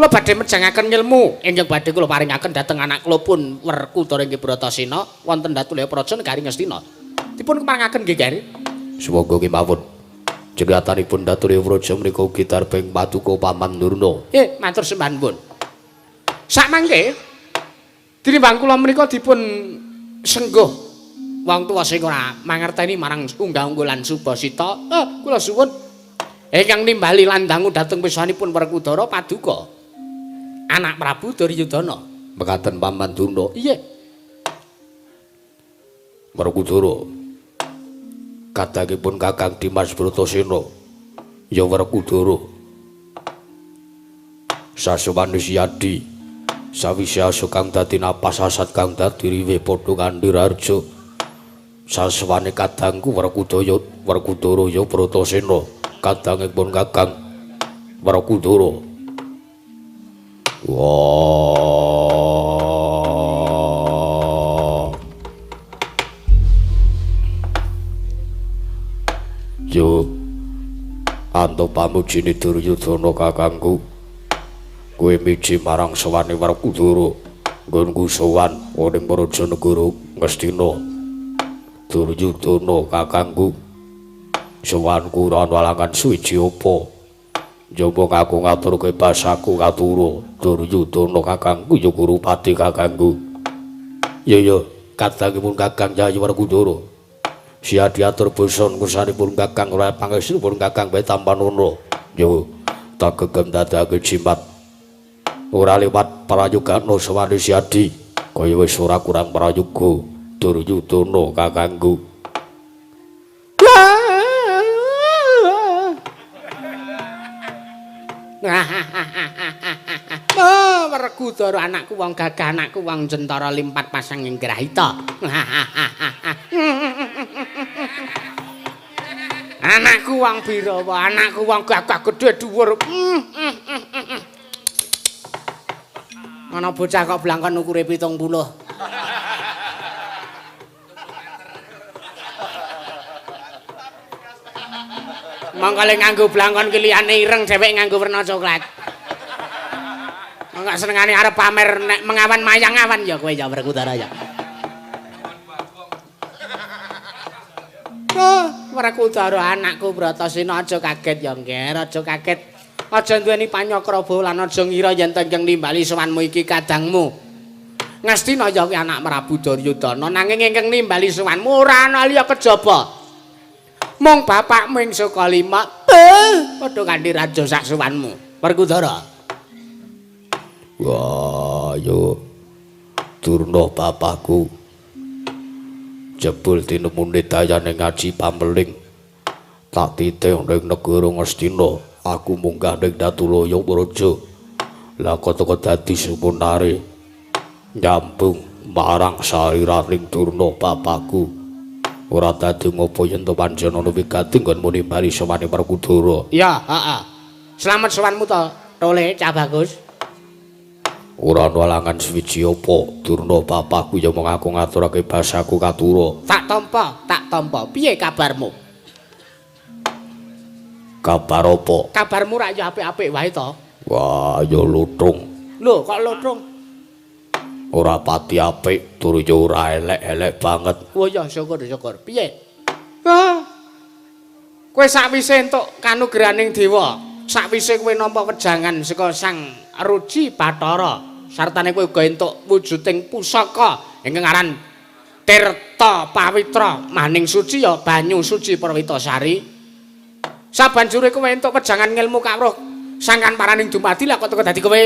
Kula badhe mejangaken ilmu ingkang badhe kula paringaken dhateng anak kula pun Werkudara inggih Bratasena wonten Datulaya Praja negari Ngastina. Dipun keparengaken nggih, Ger. Sumangga kemawon. Jengatanipun Datulaya Praja menika ugi darbeng paduka Paman Durna. Matur sembah nuwun. Sakmangke tinimbang kula menika dipun sengguh wong tuwa sing ora mangerteni marang unggah-unggulan subasita. Kula suwun ingkang nimbali lan dangu dhateng pisanipun Werkudara paduka anak Prabu Duryudana. Mekaten Paman Durna. Iya. Werkudara. Kadangipun Kakang Dimas Bratasena ya Werkudara. Sasuwane Siyadi sawise asu kang dadi napas asat kang dadi riwe padha kanthi raharja. Sasuwane kadangku Werkudara Werkudara ya Bratasena. Kadangipun Kakang Werkudara. Wah. Yo anto pamujine Duryudana kakangku. Kowe miji marang sowane Werkudara. Nggonku sowan ning Praja Negara Ngastina. Duryudana kakangku. Sowanku ora ana alangan suwiji apa. Njaba ngaku ngaturke basaku katura Duryudana kakangku ya Kurupati kakangku. Ya ya kadangipun Kakang Yayi Werkudara. Siadi atur basa ngersanipun Kakang ora pangestunipun Kakang bae tampanana. Yo tak gegem dadake jimat. Ora liwat prayogana sowane Siadi kaya wis ora kurang prayoga Duryudana kakangku. Oh, Werkudara anakku wong gagah, anakku wong jentara limpat pasang ing grahita. Anakku wong birawa, anakku wong gagah gedhe dhuwur. Ana bocah kok blangkon ukure 70. Mongko le nganggo blangkon ki liyane ireng, dheweke nganggo werna coklat. Mongko senengane arep pamer nek mengawan mayang awan ya kowe ya Werkudara ya. Oh, Werkudara anakku Bratasena aja kaget ya, Ngger, aja kaget. Aja duweni panyakraba lan aja ngira yen tengeng nimbali sowanmu iki kadangmu. Ngastina ya kuwi anak Prabu Duryudana nanging ingkang nimbali sowanmu ora ana liya kejaba. Mung bapakmu ing Sukalima padha kanthi raja sak sowanmu. Werkudara. Wah, yo Durna bapakku. Jebul tinemune dayane ngaji pameling. Tak titih ning negara Ngastina, aku munggah ning Datulaya Praja. Lah kok dadi supunare nyambung marang sariraning Durna bapakku. Ora dadi ngopo yen to panjenengan wigati nggonmu nimbali sowane Werkudara. Iya, heeh. Slamet sowanmu to, Tole Cah Bagus. Ora ana alangan suwiji apa, Durna bapakku ya mung aku ngaturake basaku katura. Tak tampa, tak tampa. Piye kabarmu? Kabar apa? Kabarmu rak ya apik-apik wae to. Wah, ya lutung. Lho, kok lutung? Ora pati apik, tur ya ora elek-elek banget. Oh ya, syukur-syukur. Piye? Ah. Kowe sakwise entuk kanugrahaning dewa, sakwise kowe nampa wejangan saka Sang Ruci Bathara, sartane kowe uga entuk wujuding pusaka ingkang aran Tirta Pawitra maning suci ya banyu suci Perwitasari. Sabanjure kowe entuk wejangan ngelmu kawruh sangkan paraning dumadi lah kok teko dadi kowe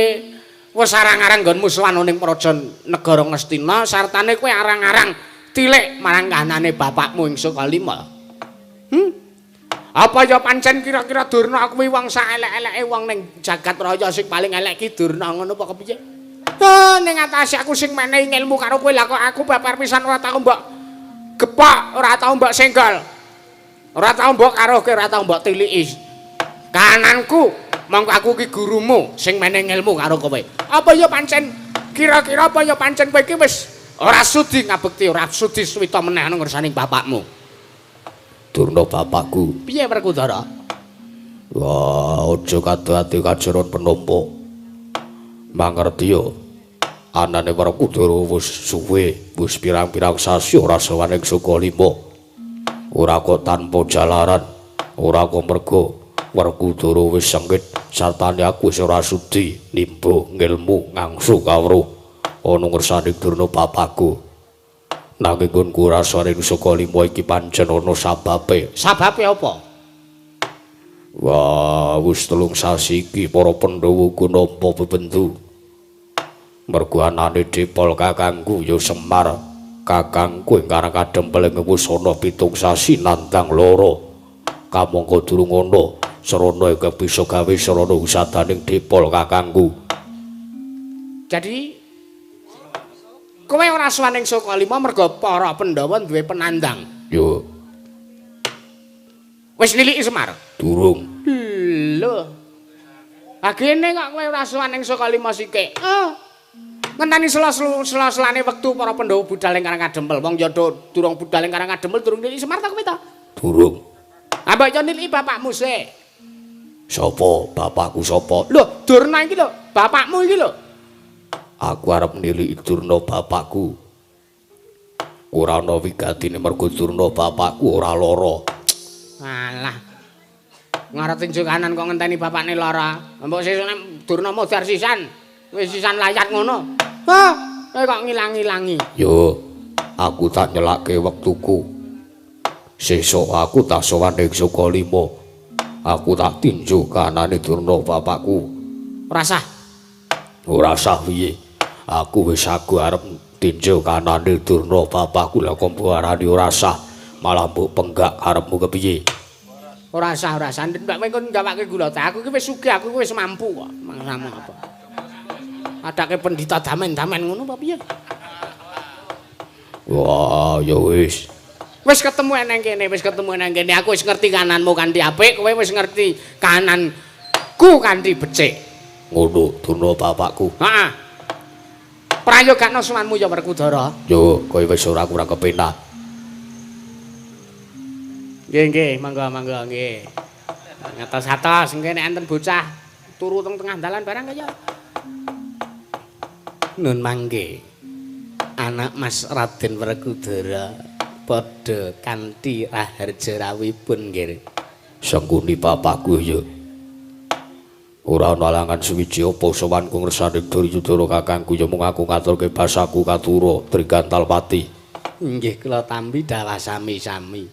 wis arang-arang nggonmu sowan ning praja negara Ngastina sartane kowe arang-arang tilik marang kahanane bapakmu ing Sukalima. Apa ya pancen kira-kira Durna kuwi wong sak elek-eleke wong ning jagat raya sing paling elek ki Durna ngono apa kepiye? Oh, ning atase aku sing menehi ilmu karo kowe lah kok aku babar pisan ora tau mbok gepok, ora tau mbok senggol. Ora tau mbok karohke, ora tau mbok tiliki. Kananku mongko aku ki gurumu sing menehi ilmu karo kowe. Apa ya pancen kira-kira apa ya pancen kowe iki wis ora sudi ngabekti, ora sudi suwita meneh ana ngersaning bapakmu. Durna bapakku. Piye Werkudara? Wah, aja kadoh-ati kajeron penampa. Mangerti yo. Anane Werkudara wis suwe, wis pirang-pirang sasi ora sowan ing Sukalima. Ora kok tanpa jalaran, ora kok merga Werkudara wis sengit sartane aku wis ora sudi nimba ngilmu ngangsu kawruh ana ngersane Durna bapakku. Nanging nggonku ora sowan ing Sukalima iki pancen ana sababe. Sababe apa? Wah, wis 3 sasi iki para Pandhawa uga nampa bebendu. Mergo anane Dipol kakangku ya Semar. Kakangku ing Karang Kadempel ing wis ana 7 sasi nandang lara. Kamangka durung ana sarana ingkang bisa gawe sarana usadaning Dipol kakangku. Jadi kowe ora sowan ing Sukalima mergo para Pandhawa duwe penandang. Yo. Wis niliki Semar? Durung. Lho. Agene kok kowe ora sowan ing Sukalima sithik. Ngenteni sela-selane wektu para Pandhawa budal ing Karang Kadempel. Wong ya durung budal ing Karang Kadempel durung niliki Semar ta kowe ta? Durung. Ah mbok yo niliki bapakmu sik. Sapa? Bapakku sapa? Lho, Durna iki lho, bapakmu iki lho. Aku arep niliki Durna bapakku. Ora ana wigatine mergo Durna bapakku ora lara. Alah. Ngarep tinju kanan kok ngenteni bapakne lara. Mbok sesuk Durna modar sisan. Wis sisan layat ngono. Hah, kowe kok ngilang-ilangi. Yo, aku tak nyelake wektuku. Sesuk aku tak sowan ing Sukalima. Aku tak tinju kanane Durna bapakku. Ora sah. Ora sah piye? Aku wis aku arep tinju kanane Durna bapakku lha kok mbok arani ora sah. Malah mbok penggak karepmu kepiye? Ora sah, ora sah. Mbak kowe kon gawake gula ta. Aku iki wis sugih, aku iki wis mampu kok. Mangsamu apa? Adake pendhita damen-damen ngono apa piye? Wah, ya wis. Wis ketemu eneng kene, wis ketemu eneng kene. Aku wis ngerti kananmu kanthi apik, kowe wis ngerti kananku kanthi becik. Ngono, Durna bapakku. Heeh. Prayogakno sowanmu ya Werkudara. Yo, kowe wis ora kurang kepenak. Nggih, nggih, monggo, monggo, nggih. Ngatos-atos nggih nek enten bocah turu teng tengah dalan barang kaya. Nun mangke. Anak Mas Raden Werkudara padha kanthi raharja rawuhipun nggih. Sengkuni bapakku ya. Ora ana alangan suwiji apa sowanku ngersane Duryudana kakangku ya mung aku ngaturke basaku katura Trigantalpati. Nggih kula tampi dawah sami-sami.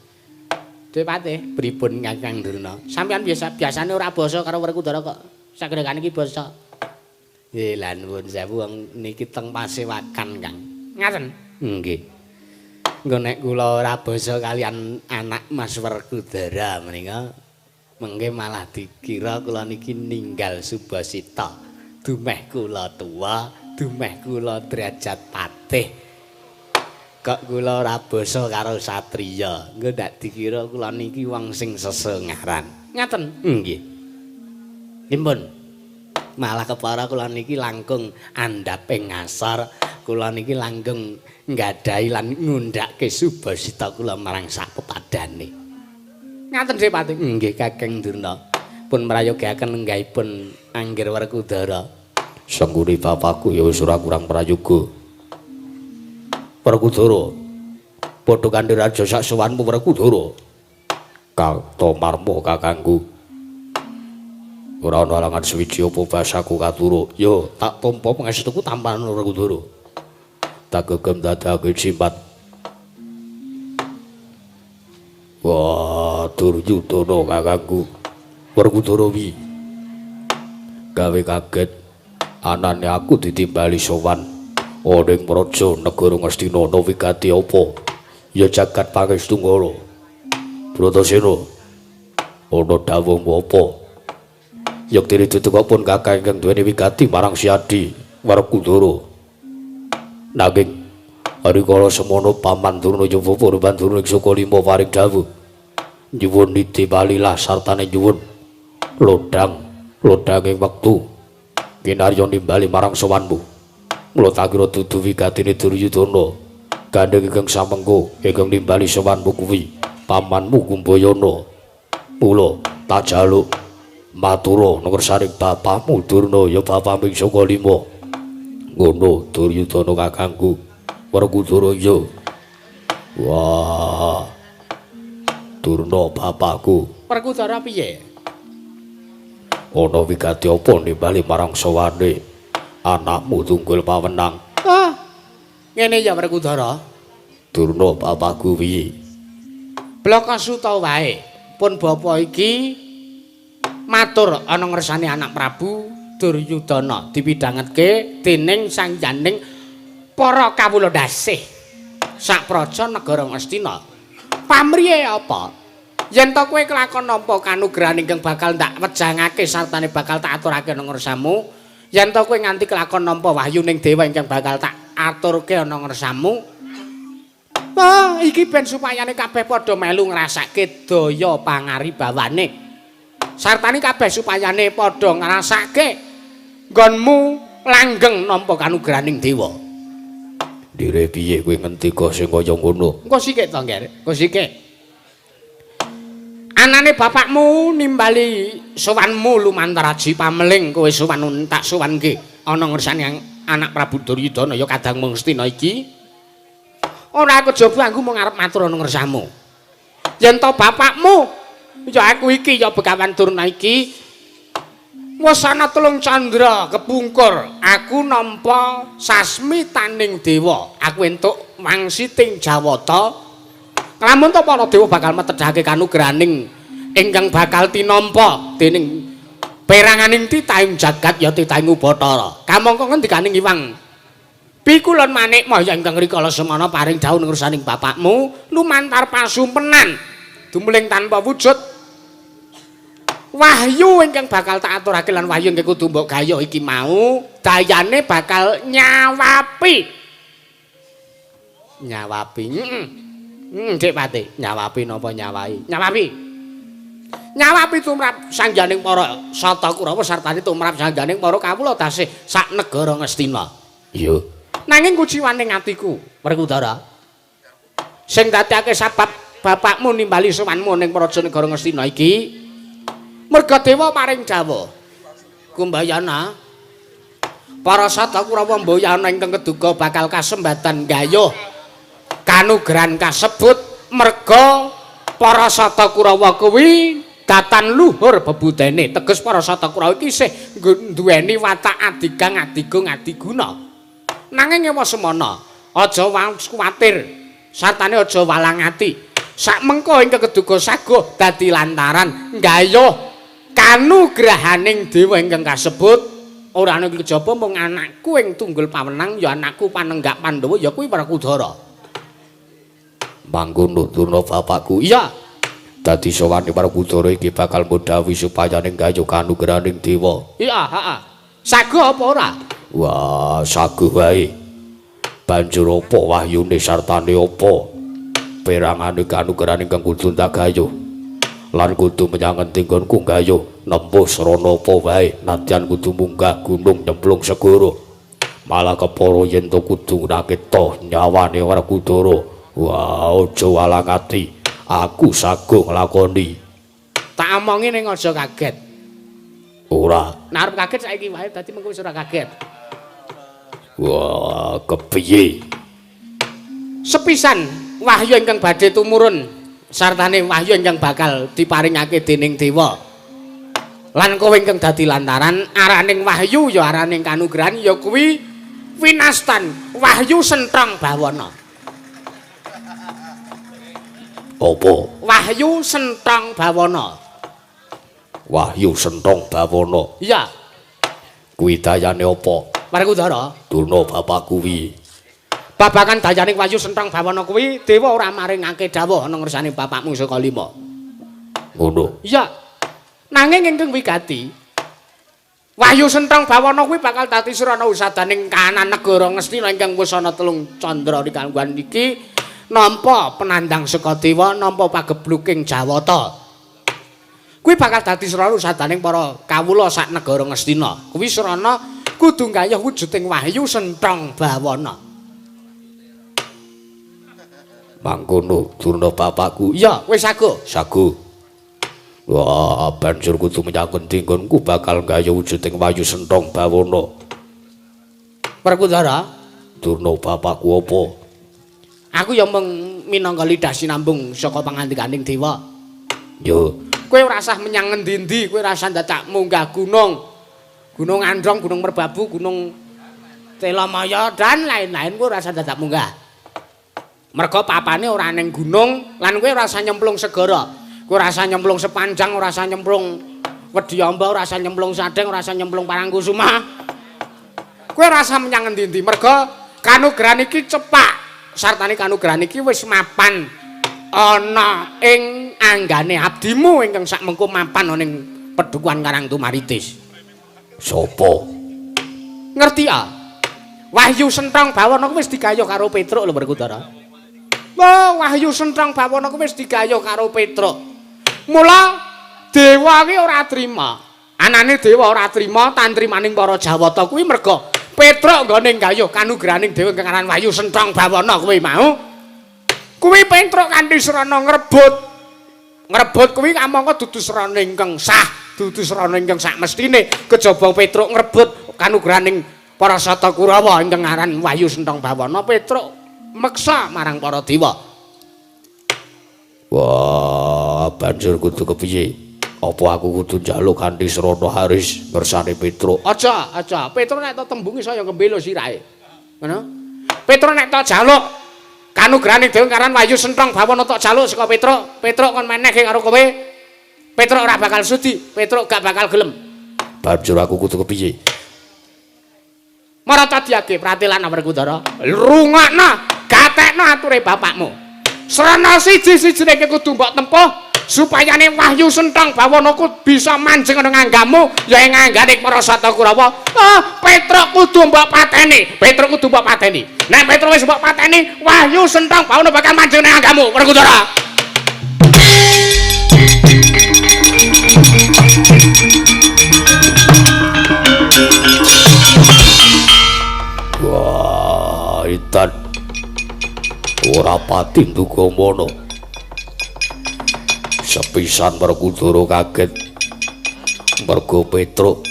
Depate pripun Kakang Durna? Sampeyan biasane ora basa karo Werkudara kok sagregan iki basa. Nggih lah nuwun sewu wong niki teng pasewakan Kang. Ngaten? Nggih. Engko nek kula ora basa kalian anak Mas Werkudara menika mengke malah dikira kula niki ninggal Subasita. Dumeh kula tuwa, dumeh kula derajat patih. Kok kula ora basa karo satriya. Engko ndak dikira kula niki wong sing sesengaran. Ngaten? Nggih. Nggih. Malah kepara kula niki langkung andhap ing ngasor, kula niki langkung nggadahi lan ngundhake Subasita kula marang sak pepadane. Ngaten Dik Pati? Nggih Kakang Durna. Pun mrayogaken lenggahipun Anggir Werkudara. Sengguni bapakku ya wis ora kurang prayoga. Werkudara. Padha kanthi raja sak sowanmu Werkudara. Kato marmo kakangku. Ora ana alangan suwiji apa basaku katura. Yo tak tampa pangestuku tampan Werkudara. Tak gegem dadake jimat. Wah, Duryudana kakangku. Werkudara wi. Gawe kaget anane aku ditimbali sowan ana ing praja negara Ngastina ana wigati apa? Ya jagat pangestu ngala. Bratasena, ana dawuhmu apa? Yektine ditekoken kakang ingkang duweni wigati marang Siadi Werkudara. Nanging rikala semono Paman Durna Yuwa Purban Durna ing Sukalima paring dawuh nyuwun niti palilah sartane nyuwun lodhang lodhanging wektu kinarya nimbali marang sowanmu. Mula tak kira dudu wigatine Duryudana gandheng ingkang samengko ingkang nimbali sowanmu kuwi pamanmu Kumbayana. Mula tak jaluk matura ngersaning bapakmu Durna ya bapakmu ing Sukalima. Ngono Duryudana kakangku. Werkudara iya. Wah. Durna bapakku. Werkudara piye? Ana wigati apa nimbali marang sawane anakmu tunggul pawenang? Ah. Ngene ya Werkudara. Durna bapakku piye? Blaka suta wae. Pun bapa iki matur ana ngersane anak Prabu Duryudana dipidhangetke dening sangyaning para kawula dasih sak praja negara Ngastina. Pamriye apa? Yen to kowe kelakon nampa kanugrahan ingkang bakal ndak wejangake sartane bakal tak aturake ana ngersamu, yen to kowe nganti kelakon nampa wahyuning dewa ingkang bakal tak aturke ana ngersamu, wah iki ben supayane kabeh padha melu ngrasake daya pangaribawane. Sartane kabeh supayane padha ngrasake nggonmu langgeng nampa kanugrahaning dewa. Dire piye kowe ngendika sing kaya ngono? Engko sikik to, Ngger. Engko sikik. Anane bapakmu nimbali sowanmu lumantar aji pameling kowe sowan tak sowanke ana ngersane anak Prabu Duryudana ya kadang Ngastina iki. Ora kejaba aku mung arep matur ana ngersamu. Yen to bapakmu ya aku iki ya Begawan Durna iki wis ana telung candra kepungkur aku nampa sasmitaning dewa, aku entuk wangsiting Jawata. Lamun to para dewa bakal metedhake kanugrahaning ingkang bakal tinampa dening peranganing titahing jagat ya titahing Ubathara. Kamangka ngendikaning Hyang Pikulon manik maya ingkang rikala semana paring dawuh ngersaning bapakmu lumantar pasumpenan dumuling tanpa wujud. Wahyu ingkang bakal tak aturake lan wahyu ingkang kudu mbok gayuh iki mau dayane bakal nyawapi. Nyawapi. Heeh. Dik Pati, nyawapi napa nyawahi? Nyawapi. Nyawapi tumrap sangganing para Sata Kurawa sartane tumrap sangganing para kawula tasih sak negara Ngastina. Iya. Nanging kuciwaning atiku, Werkudara. Sing dadekake sabab bapakmu nimbali sowanmu ning praja negara Ngastina iki merga dewa paring dawuh. Kumbayana para Sata Kurawa mboyana ingkang keduga bakal kasembatan gayuh kanugrahan kasebut merga para Sata Kurawa kuwi datan luhur bebudene. Teges para Sata Kurawa iki isih nduweni watak adigang adigung adiguna. Nanging ewa semana, aja kuwatir sartane aja walang ati. Sak mengko ingkang keduga saguh dadi lantaran nggayuh kanugrahaning dewa ingkang kasebut ora ana kejaba mung anakku ing tunggul pawenang ya anakku panenggak Pandhawa ya kuwi Werkudara. Mangkono Durna bapakku. Iya. Dadi sowane Werkudara iki bakal modhawi supayane nggayuh kanugrahaning dewa. Iya, heeh. Saguh apa ora? Wah, saguh wae. Banjur apa wahyune sartane apa? Perangane kanugrahaning kang kudu tak gayuh. Lan kudu menyang endi nggonku gayuh nempuh srana apa wae, nadyan kudu munggah gunung nyemplung segara. Malah kepara yen to kudu ngraketa nyawane Werkudara. Wah, aja walang ati. Aku saguh nglakoni. Tak omongi ning aja kaget. Ora. Nek arep kaget saiki wae dadi mengko wis ora kaget. Wah, kepiye? Sepisan wahyu ingkang badhe tumurun sartane wahyu ingkang bakal diparingake dening dewa. Lan kowe ingkang dadi lantaran araning wahyu ya araning kanugrahan ya kuwi winastan wahyu senthong bawana. Apa? Wahyu senthong bawana. Wahyu senthong bawana. Iya. Kuwi dayane apa? Werkudara. Durna bapak kuwi. Babagan dayaning wahyu senthong bawana kuwi dewa ora maringake dawuh ana ngersane bapakmu saka lima. Ngono. Iya. Nanging ingkang wigati wahyu senthong bawana kuwi bakal dadi srana usadaning kahanan negara Ngastina ingkang wis ana telung candra rikangguan iki nampa penandang saka dewa nampa pagebluking Jawata. Kuwi bakal dadi srana usadaning para kawula sak negara Ngastina. Kuwi srana kudu gayuh wujuding wahyu senthong bawana. Mangkono Durna bapakku. Iya, wis saguh. Saguh. Wah, banjur kudu menyang endi nggonku bakal gayuh wujuding wahyu senthong bawana. Werkudara, Durna bapakku apa? Aku ya mung minangka lidah sinambung saka pangandikaning dewa. Yo, kowe ora usah menyang ngendi-endi, kowe ora usah dadak munggah gunung. Gunung Andong, Gunung Merbabu, Gunung Telamaya dan lain-lain kowe ora usah dadak munggah. Merga papane ora ning gunung lan kowe ora usah nyemplung segara. Kowe ora usah nyemplung sepanjang, ora usah nyemplung Wedyamba, ora usah nyemplung Sadeng, ora usah nyemplung Parangkusuma. Kowe ora usah menyang ngendi-endi merga kanugrahan iki cepak. Sartane kanugrahan iki wis mapan ana ing anggane abdimu ingkang sakmengko mapan ana ing Pedukuhan Karang Tumaritis. Sopo? Ngerti ya? Wahyu Senthong Bawana kuwi wis digayuh karo Petruk lho Werkudara. Oh, Wahyu Senthong Bawana kuwi wis digayuh karo Petruk. Mula dewa kuwi ora trima. Anane dewa ora trima tantrimaning para Jawata kuwi merga Petruk nggone gayuh kanugrahaning dewa ingkang aran Wahyu Senthong Bawana kuwi mau. Kuwi Petruk kanthi srana ngrebut. Ngrebut kuwi kamangka dudu srana ingkang sah, dudu srana ingkang sakmestine kejaba Petruk ngrebut kanugrahaning para Sata Kurawa ingkang aran Wahyu Senthong Bawana. Petruk meksa marang para dewa. Wah, banjur kudu kepiye? Apa aku kudu njaluk kanthi srana Haris ngersane Petruk? Aja, aja. Petruk nek tok tembungi saya ngembelo sirahe. Ngono? Petruk nek tok jaluk kanugrahaning dewa karan Wahyu Senthong Bawana tok jaluk saka Petruk, Petruk kon menehke karo kowe. Petruk ora bakal sudi, Petruk gak bakal gelem. Banjur aku kudu kepiye? Marata diage pratelan Werkudara. Rungokno, gatekno ature bapakmu. Srana siji-sijine iki kudu mbok tempuh supayane Wahyu Senthong Bawana ku bisa manjing ana nganggamu ya ing nganggane para Sata Kurawa. Ah, Petruk kudu mbok pateni. Petruk kudu mbok pateni. Nek Petruk wis mbok pateni, Wahyu Senthong Bawana bakal manjing nang nganggamu, Werkudara. Wah, Intan. Ora pati nduga mono. Sepisan Werkudara kaget merga Petruk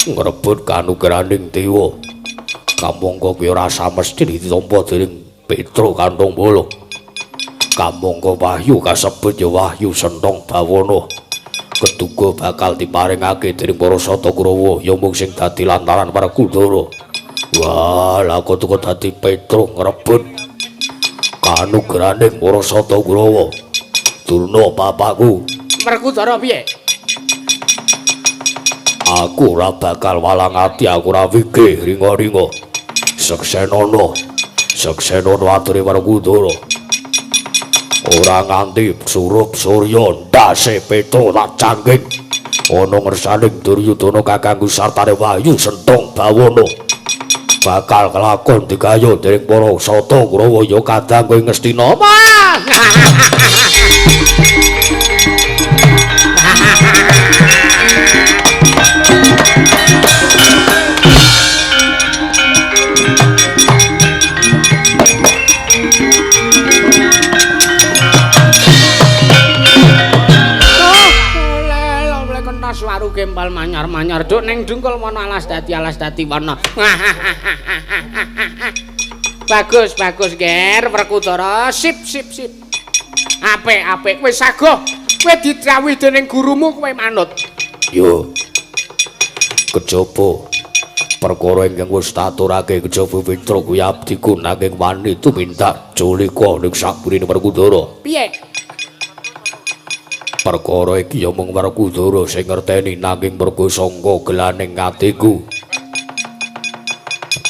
ngrebut kanugrahaning dewa. Kamangka kuwi ora samesti ditampa dening Petruk kantong bolo. Kamangka wahyu kasebut ya Wahyu Senthong Bawana. Keduga bakal diparingake dening para Sata Kurawa ya mung sing dadi lantaran Werkudara. Wah, lha kok dadi Petruk ngrebut kanugrahaning para Sata Kurawa. Durna bapakku. Werkudara piye? Aku ora bakal walang ati, aku ora wigih ringa-ringa. Seksenono, seksenono ature Werkudara. Ora nganti surup surya ndase Petruk tak canggih. Ana ngersaning Duryudana kakangku sartane Wahyu Senthong Bawana. Bakal kelakon digayuh dening para Sata Kurawa ya kadang kowe Ngastina. Waru gempal manyar-manyar duk ning dungkul wana alas dadi wana. Bagus bagus ger Werkudara, sip sip sip. Apik apik kowe sagoh, kowe didhawuhi dening gurumu kowe manut. Yo. Kejaba perkara ingkang wis taturake kejaba Petruk kuwi abdiku nanging wani tumindak culika ning saburine Werkudara. Piye? Perkara iki ya mung Werkudara sing ngerteni nanging merga sangka gelaning atiku.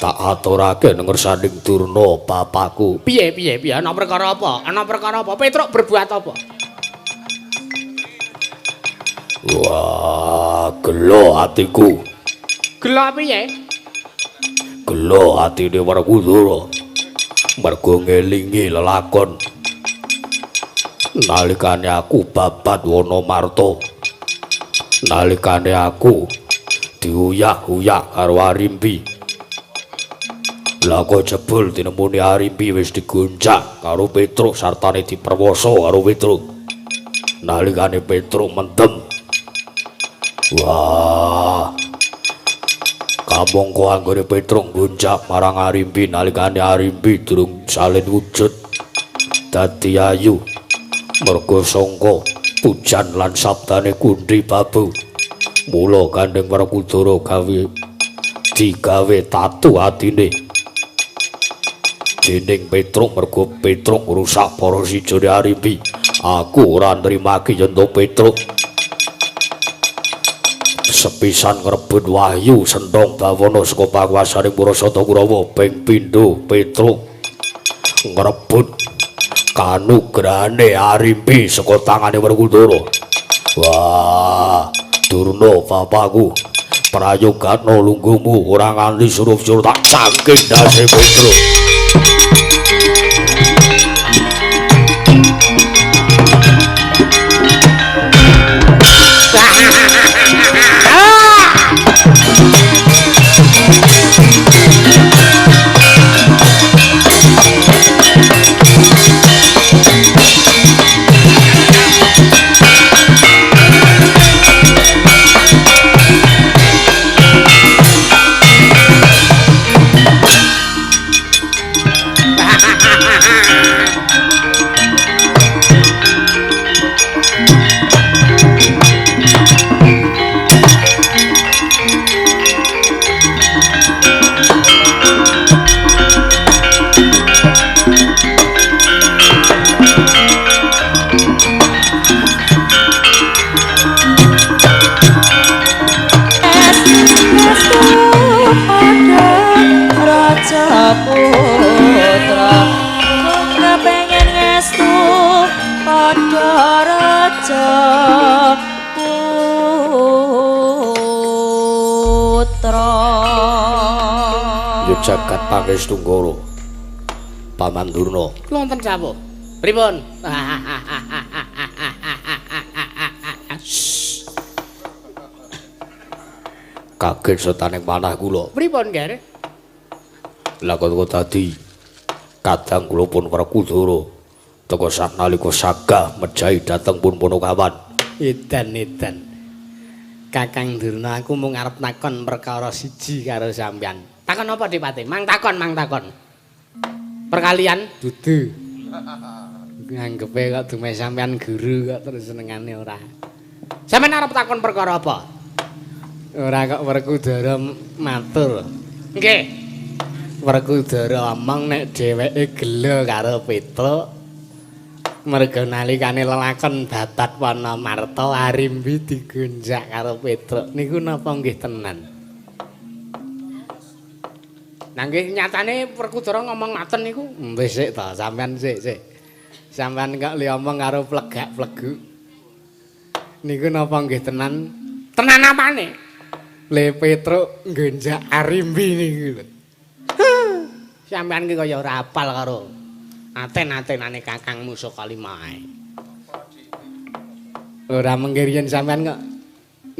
Tak aturake ngersaning Durna bapakku. Piye piye piye ana perkara apa? Ana perkara apa? Petruk berbuat apa? Wah, gelo atiku. Gelo piye? Gelo atine Werkudara. Merga ngelingi lelakon nalikane aku babat wana marta, nalikane aku diuyah-uyah karo Arimbi. Lah kok jebul tinemune Arimbi wis digoncang karo Petruk sartane diperwasa karo Petruk. Nalikane Petruk mendem, wah, Amangka anggone Petruk nggonjak marang Arimbi nalikane Arimbi durung salin wujud dadi ayu merga sangka pujan lan sabdane Kundhi Babu. Mula Gandeng Werkudara gawe digawe tatu atine dening Petruk merga Petruk ngrusak para sijone Arimbi. Aku ora nrimake yen to Petruk sepisan ngrebut wahyu Senthong Bawana saka panguasane Purasata Kurawa ping pindho Petruk ngrebut kanugrahane Arimbi saka tangane Werkudara. Wah, Durna bapakku, prayogana lungguhmu ora nganti surup-surup tak cangking ndase Petruk. Jagat Pangestu Ngara Paman Durna. Kula wonten sawuh. Pripun? Kaget setaning manah kula. Pripun, Ger? Lah kok dadi kadang kula pun Werkudara teka sanalika sagah mejahi dhateng pun Ponokawan. Edan edan. Kakang Durna, aku mung arep takon perkara siji karo sampeyan. Takon apa, Dipati? Mang takon, mang takon. Perkalian dudu. Nganggepe kok dumeh sampeyan guru kok terus senengane ora. Sampeyan arep takon perkara apa? Ora kok Werkudara matur. Nggih. Werkudara omong nek dheweke gela karo Petruk. Merga nalikane lelakon babat Wanamarta Arimbi digonjak karo Petruk. Niku napa nggih tenan? Nah nggih nyatane Werkudara ngomong ngaten niku. Wis sik ta, sampean sik sik. Sampean kok li omong karo plegak-pleguk. Niku napa nggih tenan? Tenan apane? Le Petruk nggonjak Arimbi niku lho. Sampean ki kaya ora apal karo aten-atenane kakangmu saka limae. Ora mengke riyen sampean kok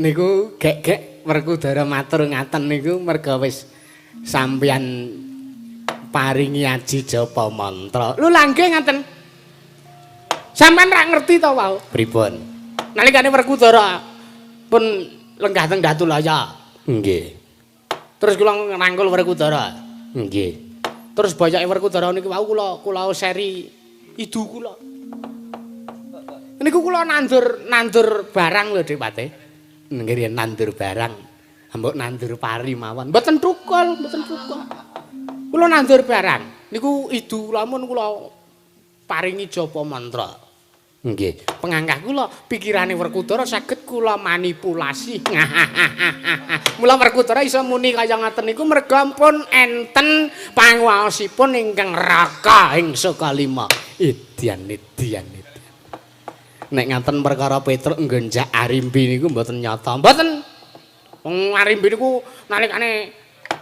niku gek-gek Werkudara matur ngaten niku merga wis sampeyan paringi aji japa mantra. Lho lha nggih ngaten. Sampeyan ra ngerti to wau? Pripun? Nalikane Werkudara pun lenggah teng Datulaya. Nggih. Terus kula ngrangkul Werkudara. Nggih. Terus boyoke Werkudara niku wau kula seri idu kula. Niku kula nandur barang lho Dik Pate. Nggih nandur barang. Mbok nandur pari mawon. Mboten thukul, mboten thukul. Kula nandur barang. Niku idu kula mun kula paringi japa mantra. Nggih. Pengangkah kula pikirane Werkudara saged kula manipulasi. Mula Werkudara iso muni kaya ngaten niku merga pun enten panguwaosipun ingkang raka ing Sukalima. Edian edian edian. Nek ngaten perkara Petruk nggonjak Arimbi niku mboten nyata. Mboten. Wong Arimbi niku nalikane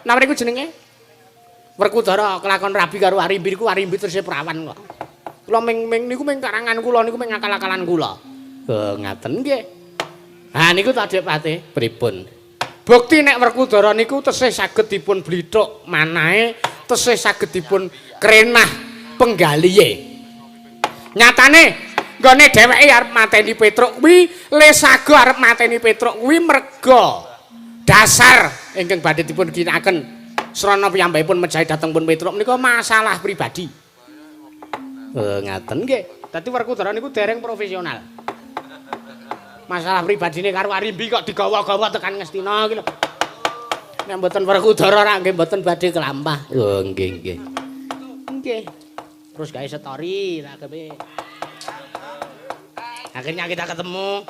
napa niku jenenge? Werkudara kelakon rabi karo Arimbi niku Arimbi terus perawan kok. Kula ming niku ming karangan kula niku ming akal-akalan kula. Oh, ngaten nggih. Ha niku ta Dik Pate. Pripun? Bukti nek Werkudara niku tesih saged dipun blithuk manahe, tesih saged dipun krenah penggalihe. Nyatane nggone dheweke arep mateni Petruk kuwi, le sago arep mateni Petruk kuwi merga Dasar ingkang badhe dipun ginakaken srana piyambakipun mejahi dhateng pun Petruk menika masalah pribadi. Ngaten nggih. Dadi Werkudara niku dereng profesional. Masalah pribadine karo Arimbi kok digawa-gawa tekan Ngastina iki lho. Nek mboten Werkudara ra nggih mboten badhe kelampah. Oh nggih nggih. Nggih. Terus gawe story tak gawe. Akhirnya kita ketemu.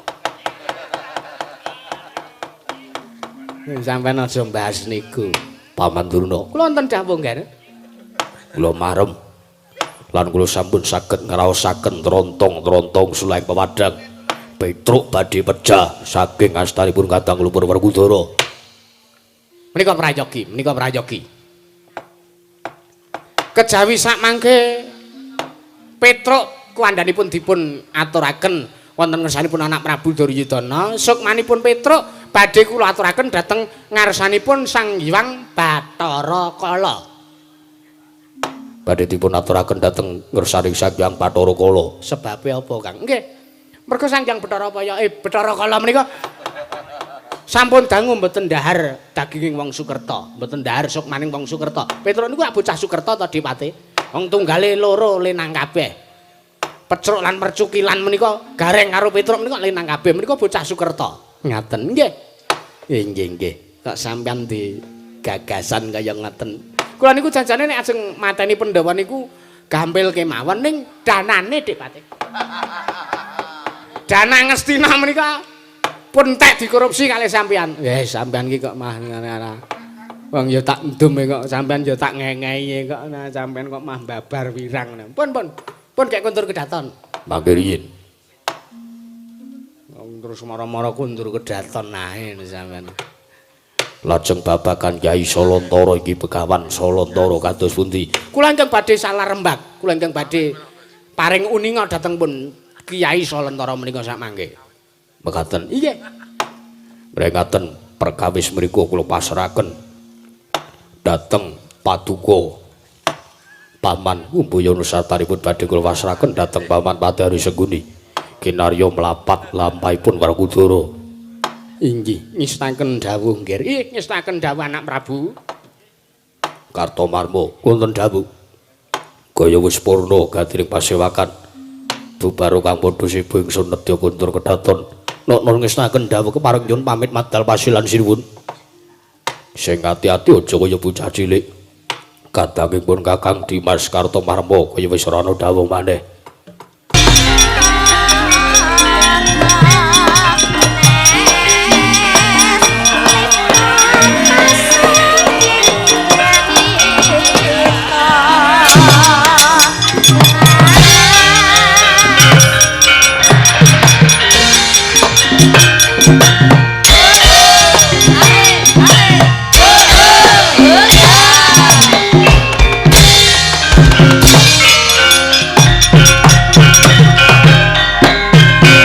Sampeyan aja mbahas niku. Paman Durna. Kula wonten dawuh nggih. Kula marem. Lan kula sampun saged ngraosaken trontong-trontong sulahing pepadang. Petruk badhe pejah saking astaripun Kadang Lumpur Werkudara. Menika prayogi, menika prayogi. Kejawi sak mangke Petruk kuandhanipun dipun aturaken wonten ngersanipun anak Prabu Duryudana, sukmanipun Petruk badhe kula aturaken dhateng ngarsanipun Sang Hyang Bathara Kala. Badhe dipun aturaken dhateng ngersaning Sang Hyang Bathara Kala. Sebabe apa, Kang? Nggih. Mergo Sang Hyang Bathara Bathara Kala menika sampun dangu mboten dhahar daginging wong Sukerta, mboten dhahar sukmaning wong Sukerta. Petruk niku bocah Sukerta ta Dipate? Wong tunggale loro lenang kabeh. Pecruk lan mercukilan menika gareng karo Petruk menika lenang kabeh menika bocah Sukerta. Ngaten nggih. Nggih nggih. Kok sampeyan di gagasan kaya ngaten. Kula niku janjane nek ajeng mateni Pandhawa niku gampil kemawon ning danane Dipate. Dana Ngastina menika pun tek dikorupsi kalih sampeyan. Sampeyan iki kok mah ngene. Wong ya tak ndum kok sampeyan ya tak ngengehi kok nah sampeyan kok mah babar wirang. Pun pun. Pun kek kundur kedaton. Mangke riyin. Wong terus mara-mara kundur kedaton ae sampeyan. Lajeng babagan Kyai Solontara iki Begawan Solontara kados pundi? Kula ingkang badhe salah rembag, kula ingkang badhe paring uninga dhateng pun Kyai Solontara menika sak mangke. Mekaten. Nggih. Mrengaten perkawis mriku kula pasrahaken dhateng paduka Paman Kumbayana sartanipun badhe kula pasrahaken dhateng Paman Padari Sengguni kinarya mlapat lampahipun Werkudara. Inggih, ngestaken dawuh nggih. Nggih, ngestaken dawuh anak Prabu. Kartomarma wonten dawuh. Gaya wis purna gatiring pasewakan. Bubaro kang padha sibu ingsun nedya kuntur kedaton. Nokno ngestaken dawuh kepareng nyuwun pamit madal pasilan sinuwun. Sing ati-ati aja kaya bocah cilik. Kadangipun Kakang Dimas Kartomarma kaya wis ora ana dawuh maneh.